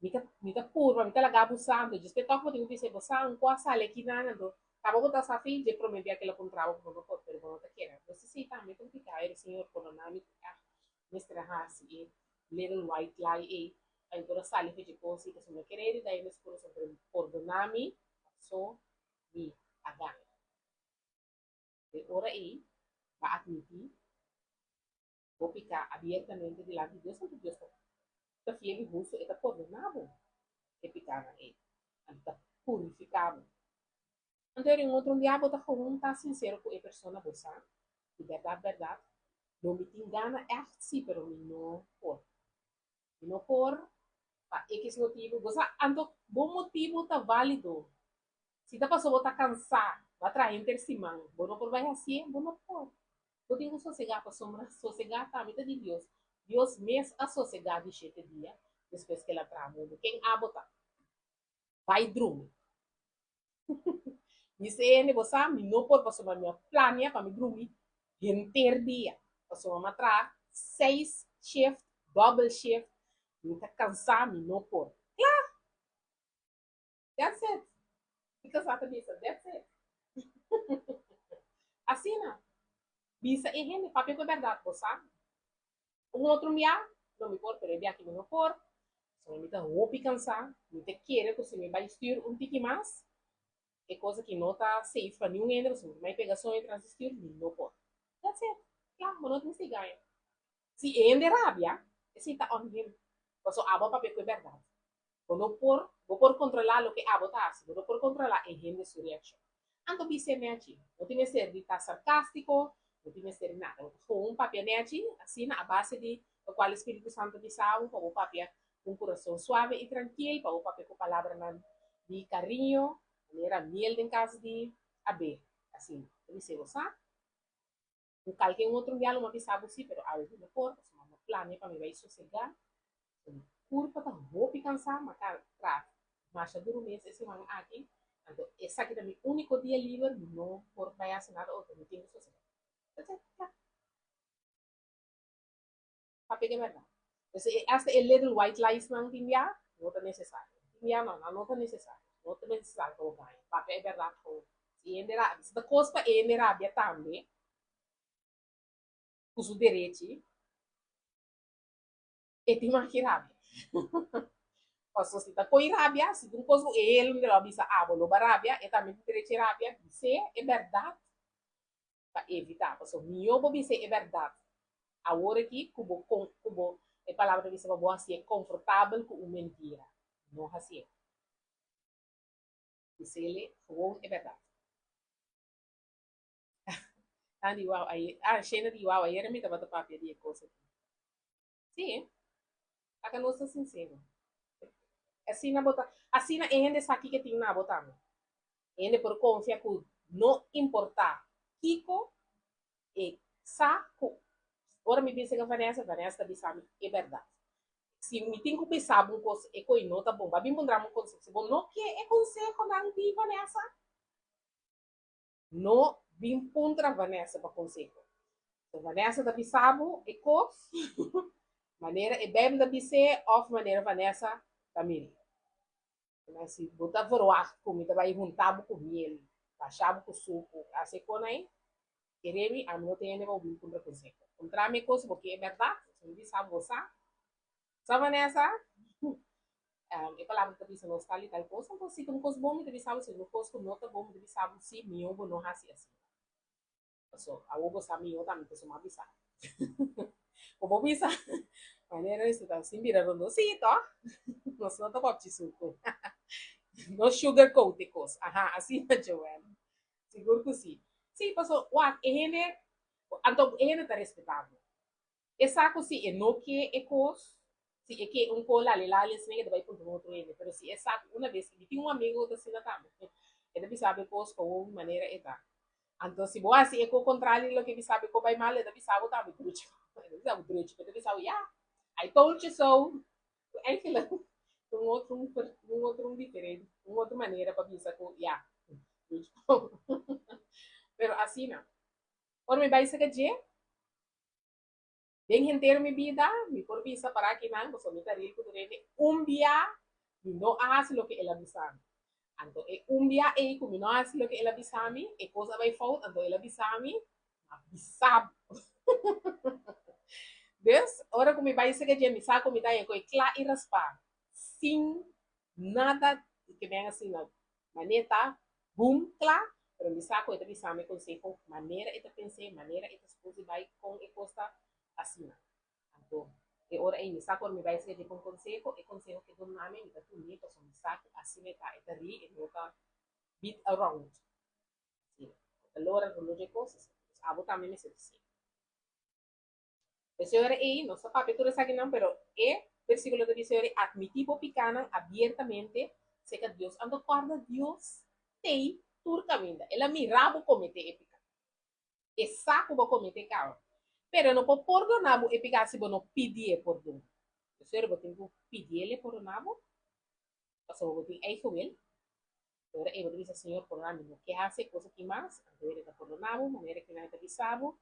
Mi ta mi ta purba, mi ta laga bo sa. Anto djis pe tòg bo tin ku bisa, bo sa un kos a sali aki nan. Anto kaba bo ta sa fi dje promé bia kila puntra bo ku bo no por, pero bo no ta kere. Anto esei tambe ta un piká. Pero Señor pordoná mi ku ègt mester a hasi e little white lie ei pa mi por a sali for dje kos ei, pasobra mi no kere heridá hende su kurason, pero pordoná mi paso mi a gana. E ora ei, bo a atmití bo piká abiertamente dilanti di Dios, anto Dios ta ta fiel i hustu, e ta pordoná bo e pikánan ei, anto ta purifiká bo. Anto eri un otro un bia bo ta gewoon ta sinsero ku e persona, bo sa, di bèrdat bèrdat, lo mi tin gana ègt sí, pero mi no por. Mi no por pa ekis motibu. Bo sa, anto bo motibu ta válido. Si ta pasobra bo ta kansá, bo a traha henter siman, bo no por bai hasié, bo no por. Bo tin ku sosegá pasobra sosegá tambe ta di Dios. Dios mes a sosegá di shete dia despues ku el a traha mundu. Ken abo ta? Bai drumi. Mi sende, bo sa, mi no por pasobra mi a plania pa mi drumi henter dia. Pasobra mi a traha seis shift, double shift, mi ta cansá, mi no por. Kla! That's it. Mi casá ta bisa, that's it. Asina, bisa e hende, papia ku e bèrdat, bo sa. Un otro bia lo mi por, pero e bia aki mi no por. Pasobra mi ta hopi cansá. Mi ta kere cu si mi bai stuur un tiki mas, e cos aki no ta safe pa niun hende, pasobra mi mai pega soño tras di stuur, mi no por. That's it. Kla, bo no tin mester gaña. Si e hende rabia, esei ta on him. Pasobra abo a papia cu e berdad. Bo no por, bo por controla loke abo ta haci, bo no por controla e hende su reaccion. Anto bis'é nechi, no tin mester di ta sarcastico, no tin mester di nada. Bo ta gewoon papia nechi, asina a base di locual e Spiritu Santo bisa bo pa bo papia cu un curason suave y trankil, pa bo papia cu palabranan di cariño, manera miel den cas di abeha. Asina, ta bis'é bo sa. Ku kalke un otro dia lo mi a bisa bo si, pero awe mi no por, pasobra mi a plania pa mi bai sosegá. Mi kurpa ta hopi kansá, mi a traha masha duru mes e siman aki, anto esaki ta mi úniko dia liber, mi no por bai hasi nada otro, mi tin ku sosegá. That's it, kla. Papia di bèrdat. Pues hasta e little white lies nan tin bia no ta necesario. Tin bia no, nan no ta necesario. No ta necesario pa bo gaña. Papia e berdad gewoon. Si hende rabia, si ta cos pa hende rabia tambe, cu su derechi, e tin mas ki rabia. Paso si ta coi rabia, si ta un cos cu e hende lo a bisa abo lo ba rabia, e tambe tin derechi rabia, bis'é e berdad pa evitá. Pasobra mihó bo bis'é e bèrdat awor aki ku bo kon ku bo e palabra ta bisa pa bo hasié konfortabel ku un mentira. No hasié. Bis'é gewoon e bèrdat. Nan di wou ayer, ah Shena di wou ayer mi tabata papia di e kos aki. Sí, laga nos ta sinsero. Asina bo ta, asina e hende sa kiko tin na bo tambe. E hende por konfia ku no importá kiko, e sa ku ora mi bisa ku Vanessa, Vanessa ta bisa mi e bèrdat. Si mi tin ku bisa bo un kos, e koi no ta bon, ba bin puntra mi un konseho. Si bo no ke e konsehonan di Vanessa, No bin puntra Vanessa pa konseho. So Vanessa ta bisa bo e kos manera e Bijbel ta bis'é òf manera Vanessa ta mir'é. Ma si bo ta verwagt ku mi ta bai hunta bo ku miel, basha bo ku suku, hasi e kon ei, kere mi, ami no ta hende pa bo bin puntra konseho. Puntra mi e kos bo ke e bèrdat, si mi bisa bo sa. Sa Vanessa? E palabra ta bisa nos tal i tal kos, anto si ta un kos bon mi ta bisa bo, si ta un kos ku no ta bon mi ta bisa bo si mihó bo no hasi asina. Paso awor bo sa mihó tambe paso mi a bisa. Bo por bisa manera esto ta sin bira rondó, sí tòg? Nos no ta bòbchi suku. No sugar coat e kos. Aha, asina Joanne. Sigur ku si. Sí, paso wak e hende, anto e hende ta respetá bo. E sa ku si e no ke e kos, si e ke un ko lali lali asina e ta bai puntra un otro hende, pero si e sa ku una bes, mi tin un amigo ku ta asina tambe, e ta bisa bo e kos pa un manera e ta. Anto si bo hasi e ko kontrali di loke e bisa bo e ko bai mal, e ta bisa bo tambe druchi, e ta bisa bo druchi, e ta bisa bo ya, I told you so. Eigenlijk un otro un otro un diferente, un otro manera pa bisa ku ya, druchi. Pero asina. Ora mi bai saka dje, Den henter mi bida, mi por bisa para kinan, pasobra mi ta ril ku tur hende, un bia mi no a hasi loke el a bisa mi. Anto e un bia ei ku mi no a hasi loke el a bisa mi, e kos a bai fout, anto el a bisa mi, Ma bisa bo. Dus, ora ku mi bai sega dje, mi sa ku mi ta haña ku e kla i raspá, sin nada ke ben asina. Manera ta boom kla, pero mi sa ku e ta bisa mi konseho manera e ta pens'é, manera e ta supos di bai kon e kos ta asina. Anto e ora ei mi sa ku ora mi bai skirbi pa un konseho, e konseho ke duna mi, mi ta tum'é pasobra mi sa ku asina e ta, e ta ri, e no ta beat around asina. E ta lora rondó dje kos asina. Pues abo tambe mester ta asina. P'esei ora ei nos ta papia tur esakinan, pero e versíkulo ta bisa ora ei, Atmití bo pikánan abiertamente serka Dios. Anto kòrda Dios t'ei tur kaminda. El a mirá bo kometé e piká. E sa ku bo kometé kaba. Pero e no por pordoná bo e piká si bo no pidié pordon. P'esei ora bo tin ku pidié-El e pordoná bo, pasobra bo tin eigen wil. Ora ei bo ta bisa, Señor, pordoná mi, no ke hasi e kos aki mas, anto e ta pordoná bo, manera ku nan ta bisa bo,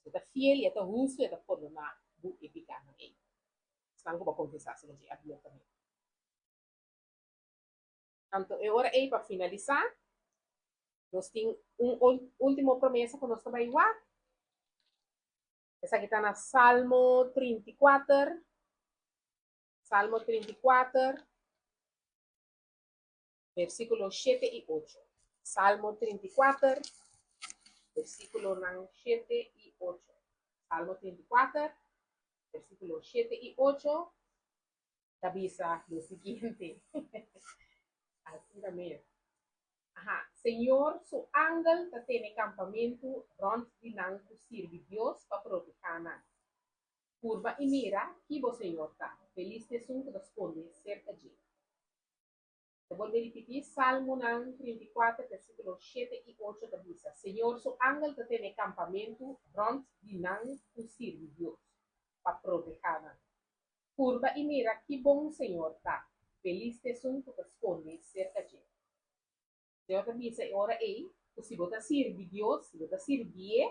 pasobra e ta fiel i e ta hustu, e ta pordoná bo e pikánan ei. Esnan ku bo a konfesá asina dje abiertamente. Anto e ora ei, pa finalisá, nos tin un último promesa ku nos ta bai wak. Esaki ta na Salmo 34. Salmo 34. Versíkulo shete i ocho. Salmo 34, versíkulonan shete i ocho. Salmo 34, versíkulo shete i ocho ta bisa lo siguiente. Asina mes. Aha, Señor su angel ta tene kampamentu rònt di nan ku sirbi Dios pa protehá nan. Purba i mira ki bo Señor ta. Felis ta esun ku ta skonde serka dje. Ta bolbe ripití, Salmonan 34, versíkulo shete i ocho ta bisa, Señor su angel ta tene kampamentu rònt di nan ku sirbi Dios, pa protehá nan. Purba i mira ki bon Señor ta, felis ta esun ku ta skonde serka dje. Señor ta bisa e ora ei ku si bo ta sirbi Dios, si bo ta sirbié,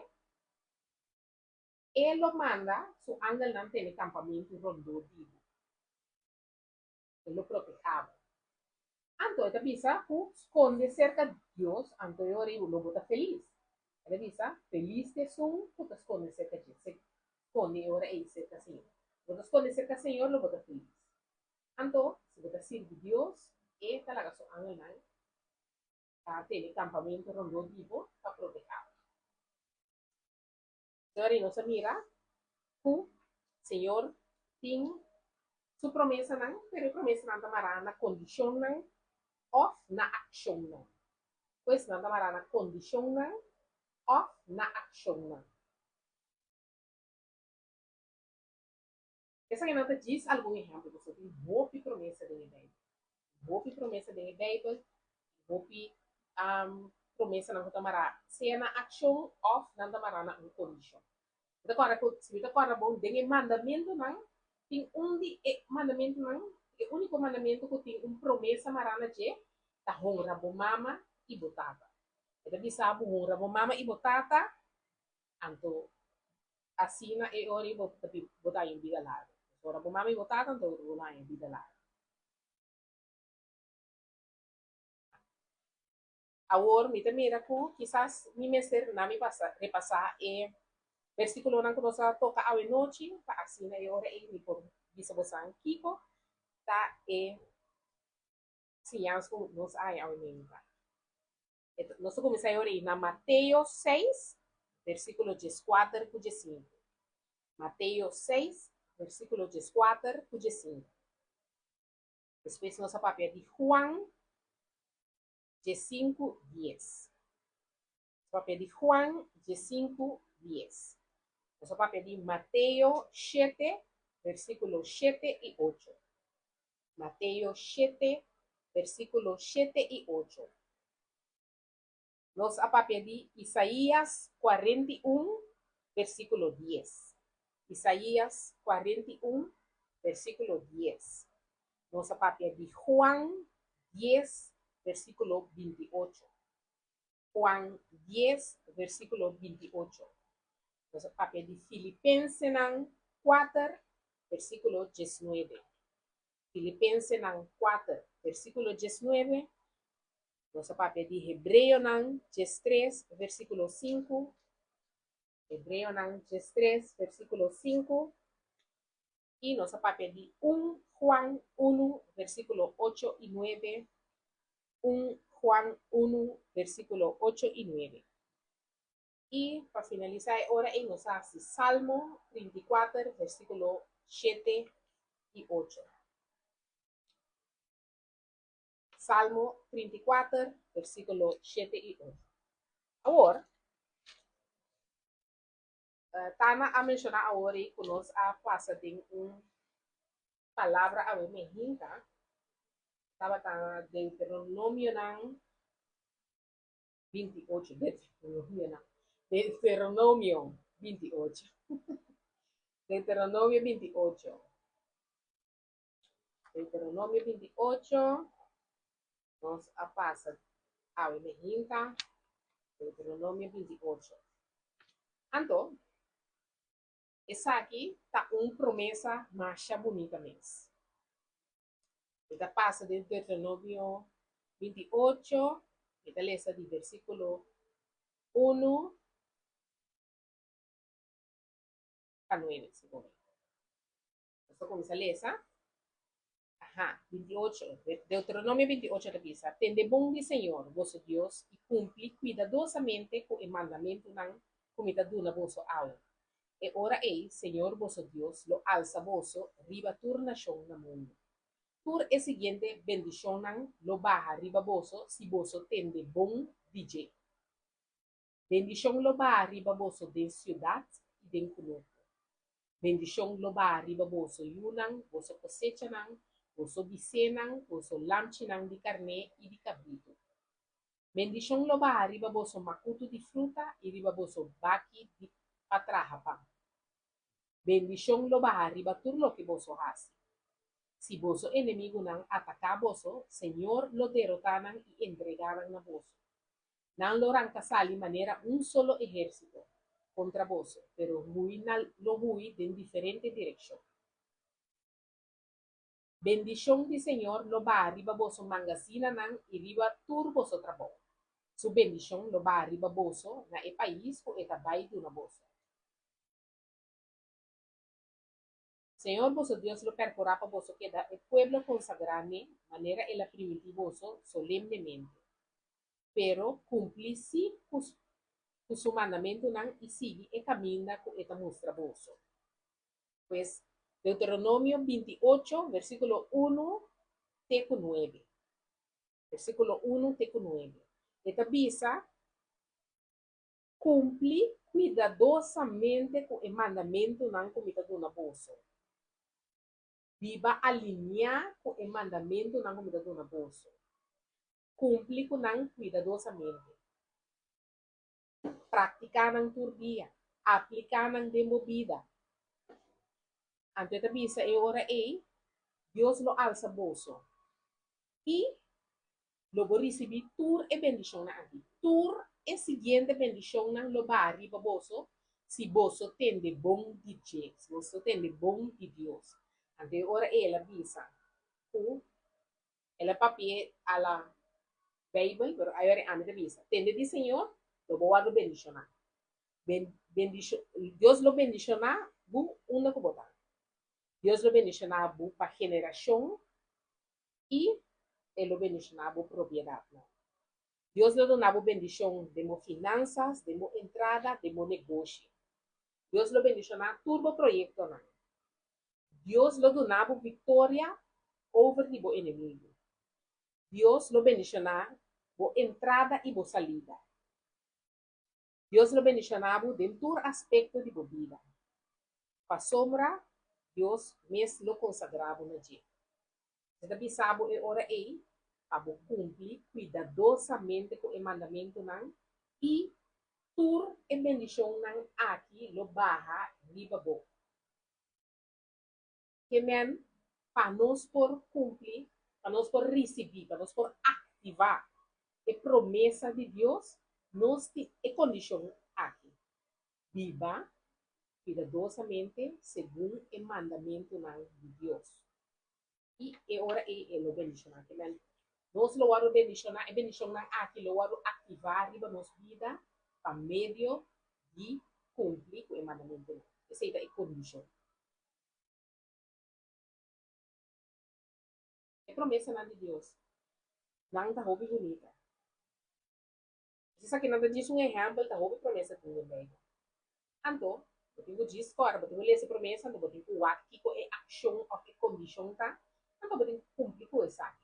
E lo manda su angelnan tene kampamentu rondó di bo. E lo protehá bo. Anto e ta bisa ku skonde serka Dios, anto e ora ei lo bo ta felis. E ta bisa, Felis ta esun ku ta skonde serka dje, skonde e ora ei serka Señor. Si bo ta skonde serka Señor, lo bo ta felis. Anto, si bo ta sirbi Dios, e ta laga su angelnan ta tene kampamentu rondó di bo pa protehá bo. Señor, nos a mira ku Señor tin su promesanan, pero e promesanan ta mará na kondishonnan òf na akshonnan. Pues nan ta mará na kondishonnan òf na akshonnan. Esakinan ta djis algun ehèmpel, pasobra tin hopi promesa den e Beibel. Hopi promesa den e Beibel, hopi promesanan ku ta mará sea na akshon òf nan ta mará na un kondishon. Mi ta kòrda ku, si mi ta kòrda bon, den e mandamentunan tin un di e mandamentunan, e úniko mandamentu ku tin un promesa mará na dje ta honra bo mama i bo tata. E ta bisa bo honra bo mama i bo tata, anto Asina e ora ei bo ta bo ta haña un bida largu. Ora bo mama i bo tata anto bo lo haña bida largu. Awor mi ta mira ku kisas mi mester na mi pasa repasá e versíkulonan ku nos a toka awe nochi pa asina e ora ei mi por bisa bosan kiko ta e siñansa ku nos a haña awe meinta. Nos ta kuminsá e ora ei na Mateo seis, versíkulo dieskuater ku diesinku. Mateo seis, versíkulo dieskuater ku diesinku. Despues nos a papia di Juan diesinku dies. Nos a papia di Juan diesinku dies. Nos a papia di Mateo shete, versíkulo shete i ocho. Mateo shete, versíkulo shete i ocho. Nos a papia di Isaías 41, versíkulo dies. Isaías 41, versíkulo dies. Nos a papia di Juan dies, versíkulo 28. Juan dies, versíkulo 28. Nos a papia di Filipensenan kuater, versíkulo diesnuebe. Filipensenan kuater, versíkulo diesnuebe. Nos a papia di Hebreonan diestres, versíkulo sinku. Hebreonan diestres, versíkulo sinku. I nos a papia di un Juan unu, versíkulo ocho i nuebe. Un Juan unu, versíkulo ocho i nuebe. I pa finalisá e ora ei nos a hasi Salmo 34, versíkulo shete i ocho. Salmo 34, versíkulo shete i ocho. Awor, Tana a menshoná awor ei ku nos a pasa den un palabra awe mehinta, tabata Deuteronomionan 28, Deuteronomionan, Deuteronomio 28, Deuteronomio 28, Deuteronomio 28, nos a pasa awe mehinta, Deuteronomio 28. Anto, esaki ta un promesa masha bunita mes. Mi ta pasa den Deuteronomio 28, mi ta lesa di versíkulo 1 pa 9, segun mi. Nos ta kuminsá lesa. Aha, 28. Deuteronomio 28 ta bisa, Tende bon di Señor, boso Dios, i kumpli kuidadosamente ku e mandamentunan ku mi ta duna boso awe. E ora ei Señor boso Dios lo alsa boso riba tur nashon na mundu. Tur e siguiente bendishonnan lo baha riba boso si boso tende bon di dje. Bendishon lo baha riba boso den siudat i den kunuku. Bendishon lo baha riba boso yunan, boso kosechanan, boso bisénan, boso lamchinan di karné i di kabritu. Bendishon lo baha riba boso makutu di fruta i riba boso baki di pa traha pan. Bendishon lo baha riba tur loke boso hasi. Si boso enemigunan ataká boso, Señor lo derotá nan i entregá nan na boso. Nan lo ranka sali manera un solo ehérsito. kontra boso, pero hui nan lo hui den diferente direkshon. Bendishon di Señor lo baha riba boso mangasinanan i riba tur boso trabou. Su bendishon lo baha riba boso na e pais ku e ta bai duna boso. Señor boso Dios lo perkurá pa boso keda e pueblo konsagrá n'e, manera el a primintí boso solemnemente. Pero kumpli sí ku ku su mandamentunan i sigui e kaminda ku e ta mustra boso. Pues, Deuteronomio 28, versíkulo unu te ku nuebe. Versíkulo unu te ku nuebe. E ta bisa. Kumpli kuidadosamente ku e mandamentunan ku mi ta duna boso. Biba aliniá ku e mandamentunan ku mi ta duna boso. Kumpli ku nan kuidadosamente. Praktiká nan tur dia. Apliká nan den bo bida. Anto e ta bisa e ora ei, Dios lo alsa boso i lo bo risibí tur e bendishonnan akí. Tur e siguiente bendishonnan lo baha riba boso si boso tende bon di dje, si boso tende bon di Dios. Anto e ora ei el a bisa ku el a papi'é a la Beibel, pero ayora ami ta bisa, Tende di Señor, lo bo wòrdu bendishoná. Dios lo bendishoná bo unda ku bo ta. Dios lo bendishoná bo pa generashon i e lo bendishoná bo propiedatnan. Dios lo duna bo bendishon den bo finansas, den bo entrada, den bo negoshi. Dios lo bendishoná tur bo proyektonan. Dios lo duna bo viktoria over di bo enemigu. Dios lo bendishoná bo entrada i bo salida. Dios lo bendishoná bo den tur aspekto di bo bida, pasobra Dios mes lo konsagrá bo na dje. E ta bisa bo e ora ei pa bo kumpli kuidadosamente ku e mandamentunan i tur e bendishonnan aki lo baha riba bo. Ke men pa nos por kumpli, pa nos por risibí, pa nos por aktivá e promesa di Dios, nos tin e kondishon aki, Biba kuidadosamente segun e mandamentunan di Dios. I e ora ei e lo bendishoná. Ke men nos lo wòrdu bendishoná, e bendishonnan aki lo wòrdu aktivá riba nos bida pa medio di kumpli ku e mandamentunan. Esei ta e kondishon. E promesanan di Dios, nan ta hopi bunita. Esaki nan ta djis un ehèmpel, ta hopi promesa tin den Beibel. Anto, bo tin ku djis kòrda, bo tin ku lesa e promesa, anto bo tin ku wak kiko e akshon òf e kondishon ta, anto bo tin ku kumpli ku esaki.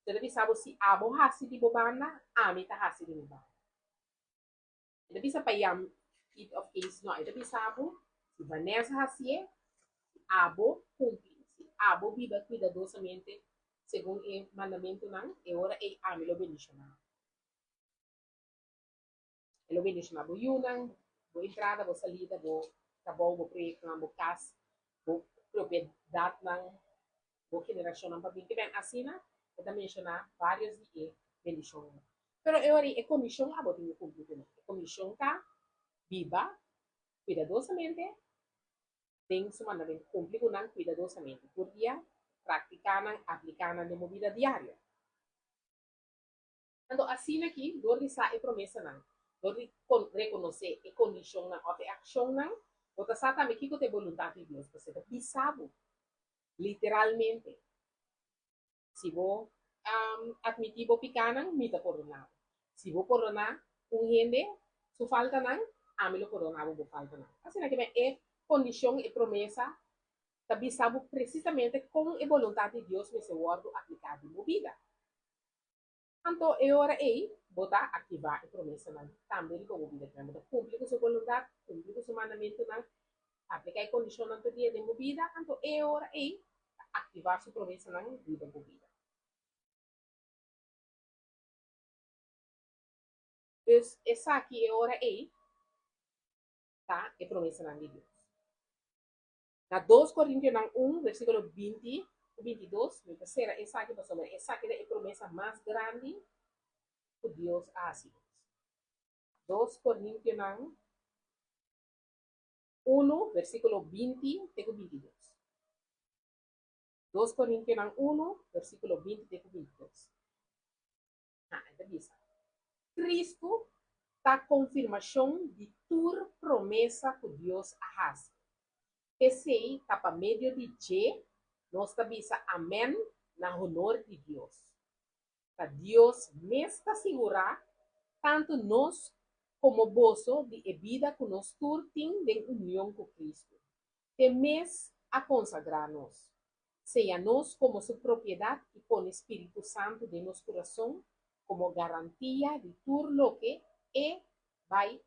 Yo ta bisa bo, si abo hasi di bo banda, ami ta hasi di mi banda. E ta bisa pa yam it of case no, e ta bisa bo si Vanessa hasié, si abo kumpli, si abo biba kuidadosamente segun e mandamentunan, e ora ei ami lo bendishoná bo. E lo bendishoná bo yunan, bo entrada, bo salida, bo trabou, bo proyektonan, bo kas, bo propiedatnan, bo generashonnan pa bin. Te ben asina e ta menshoná vários di e bendishonnan. Pero e ora ei e kondishon abo tin ku kumpli ku nan. E kondishon ta biba kuidadosamente den su mandamentu. Kumpli ku nan kuidadosamente. Tur dia praktiká nan, apliká nan den bo bida diario. Anto asina ki dor di sa e promesanan, dor di rekonosé e kondishonnan òf e akshonnan, bo ta sa tambe kiko ta e boluntat di Dios, pasobra e ta bisa bo literalmente, Si bo atmití bo pikánan, mi ta pordoná bo. Si bo pordoná un hende su faltanan, ami lo pordoná bo bo faltanan. Asina ki e kondishon, e promesa, ta bisa bo presisamente kon e boluntat di Dios mester wòrdu apliká den bo bida. Anto e ora ei bo ta aktivá e promesanan tambe riba bo bida. Bo ta kumpli ku su boluntat, kumpli ku su mandamentunan, apliká e kondishonnan tur dia den bo bida, anto e ora ei ta aktivá su promesanan riba bo bida. Dus esaki e ora ei ta e promesanan di Dios. Na Dos Korintionan un, versíkulo 20 ku 22, mi ta sera esaki pasobra esaki ta e promesa mas grandi ku Dios a hasi nos. Dos Korintionan. 1, versíkulo 20 te ku 22. 2 Korintionan 1, versíkulo 20 te ku 22. Ah, e ta bisa, Kristu ta konfirmashon di tur promesa ku Dios a hasi. P'esei ta pa medio di dje nos ta bisa amèn na honor di Dios. Ta Dios mes ta sigurá tantu nos komo boso di e bida ku nos tur tin den union ku Kristu. T'e mes a konsagrá nos, seya nos komo su propiedat i pone spiritu santu den nos kurason komo garantia di tur loke e bai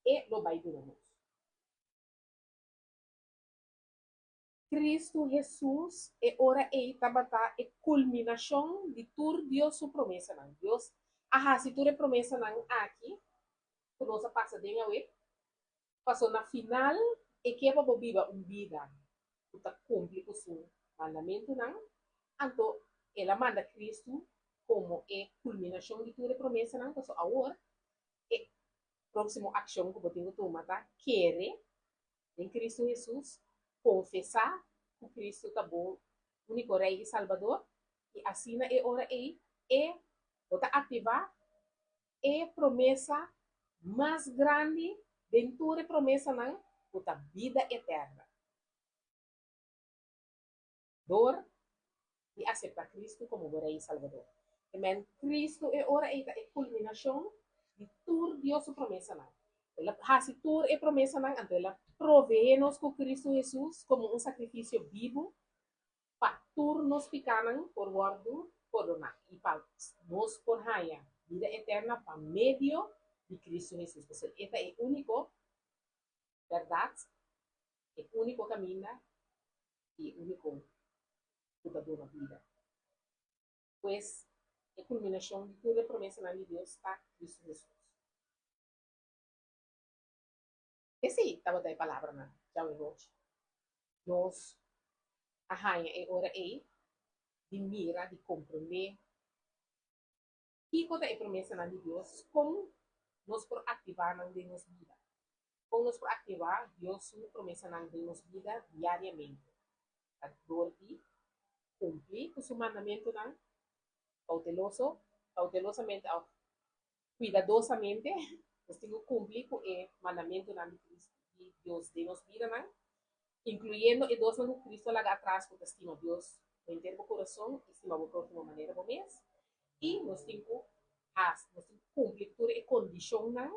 e lo bai duna nos. Kristu Hesus e ora ei tabata e kulminashon di tur Dios su promesanan. Dios a hasi tur e promesanan aki ku nos a pasa den awe, Paso na final e ke pa bo biba un bida ku ta kumpli ku su mandamentunan, anto el a manda Kristu komo e kulminashon di tur e promesanan, paso awor e próksimo akshon ku bo tin ku tuma ta kere den Kristu Hesus, konfesá ku Kristu ta bo úniko Rei i Salbador, i asina e ora ei e bo ta aktivá e promesa mas grandi den tur e promesanan ku ta bida eterna. Dor di aseptá Kristu komo bo Rei i Salbador. Amen. Kristu e ora ei ta e kulminashon di tur Dios su promesanan. El a hasi tur e promesanan, anto el a proveé nos ku Kristu Hesus komo un sakrifisio bibu pa tur nos pikánan por wòrdu pordoná i pa nos por haña bida eterna pa medio di Kristu Hesus. Pasobra e ta e úniko bèrdat, e úniko kaminda i e úniko ku ta duna bida. Pues, e kulminashon di tur e promesanan di Dios ta Kristu Hesus. Esei tabata e palabranan djawe nochi. Nos a haña e ora ei di mira, di komprondé kiko ta e promesanan di Dios, kon nos por aktivá nan den nos bida, kon nos por aktivá Dios su promesanan den nos bida diariamente. Ta dor di kumpli ku su mandamentunan kouteloso, koutelosamente òf Kuidadosamente nos tin ku kumpli ku e mandamentunan di Kristu di Dios den nos bidanan, inkluyendo e dosnan ku Kristu a laga atras ku ta stima Dios ku henter bo kurason i stima bo próhimo manera bo mes. I nos tin ku hasi, nos tin ku kumpli ku tur e kondishonnan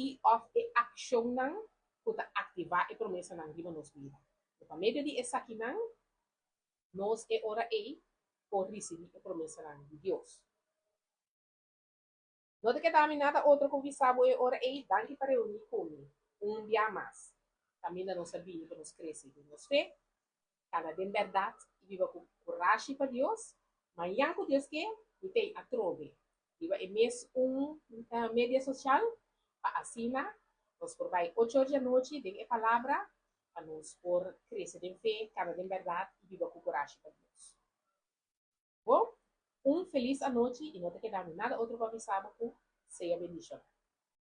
i òf e akshonnan ku ta aktivá e promesanan riba nos bida. Pa medio di esakinan nos e ora ei por risibí e promesanan di Dios. No ta keda mi nada otro ku bisa bo e ora ei, danki pa reuní ku mi un bia mas. Kaminda nos a bini pa nos krese den nos fe, kana den bèrdat i biba ku kurashi pa Dios. Mañan ku Dios ke, mi ta ei atrobe riba e mes un media sosial pa asina nos por bai ocho or di anochi den e palabra pa nos por krese den fe, kana den bèrdat i biba ku kurashi pa Dios. Bo un felis anochi i no ta keda mi nada otro pa bisa bo ku sea bendishona.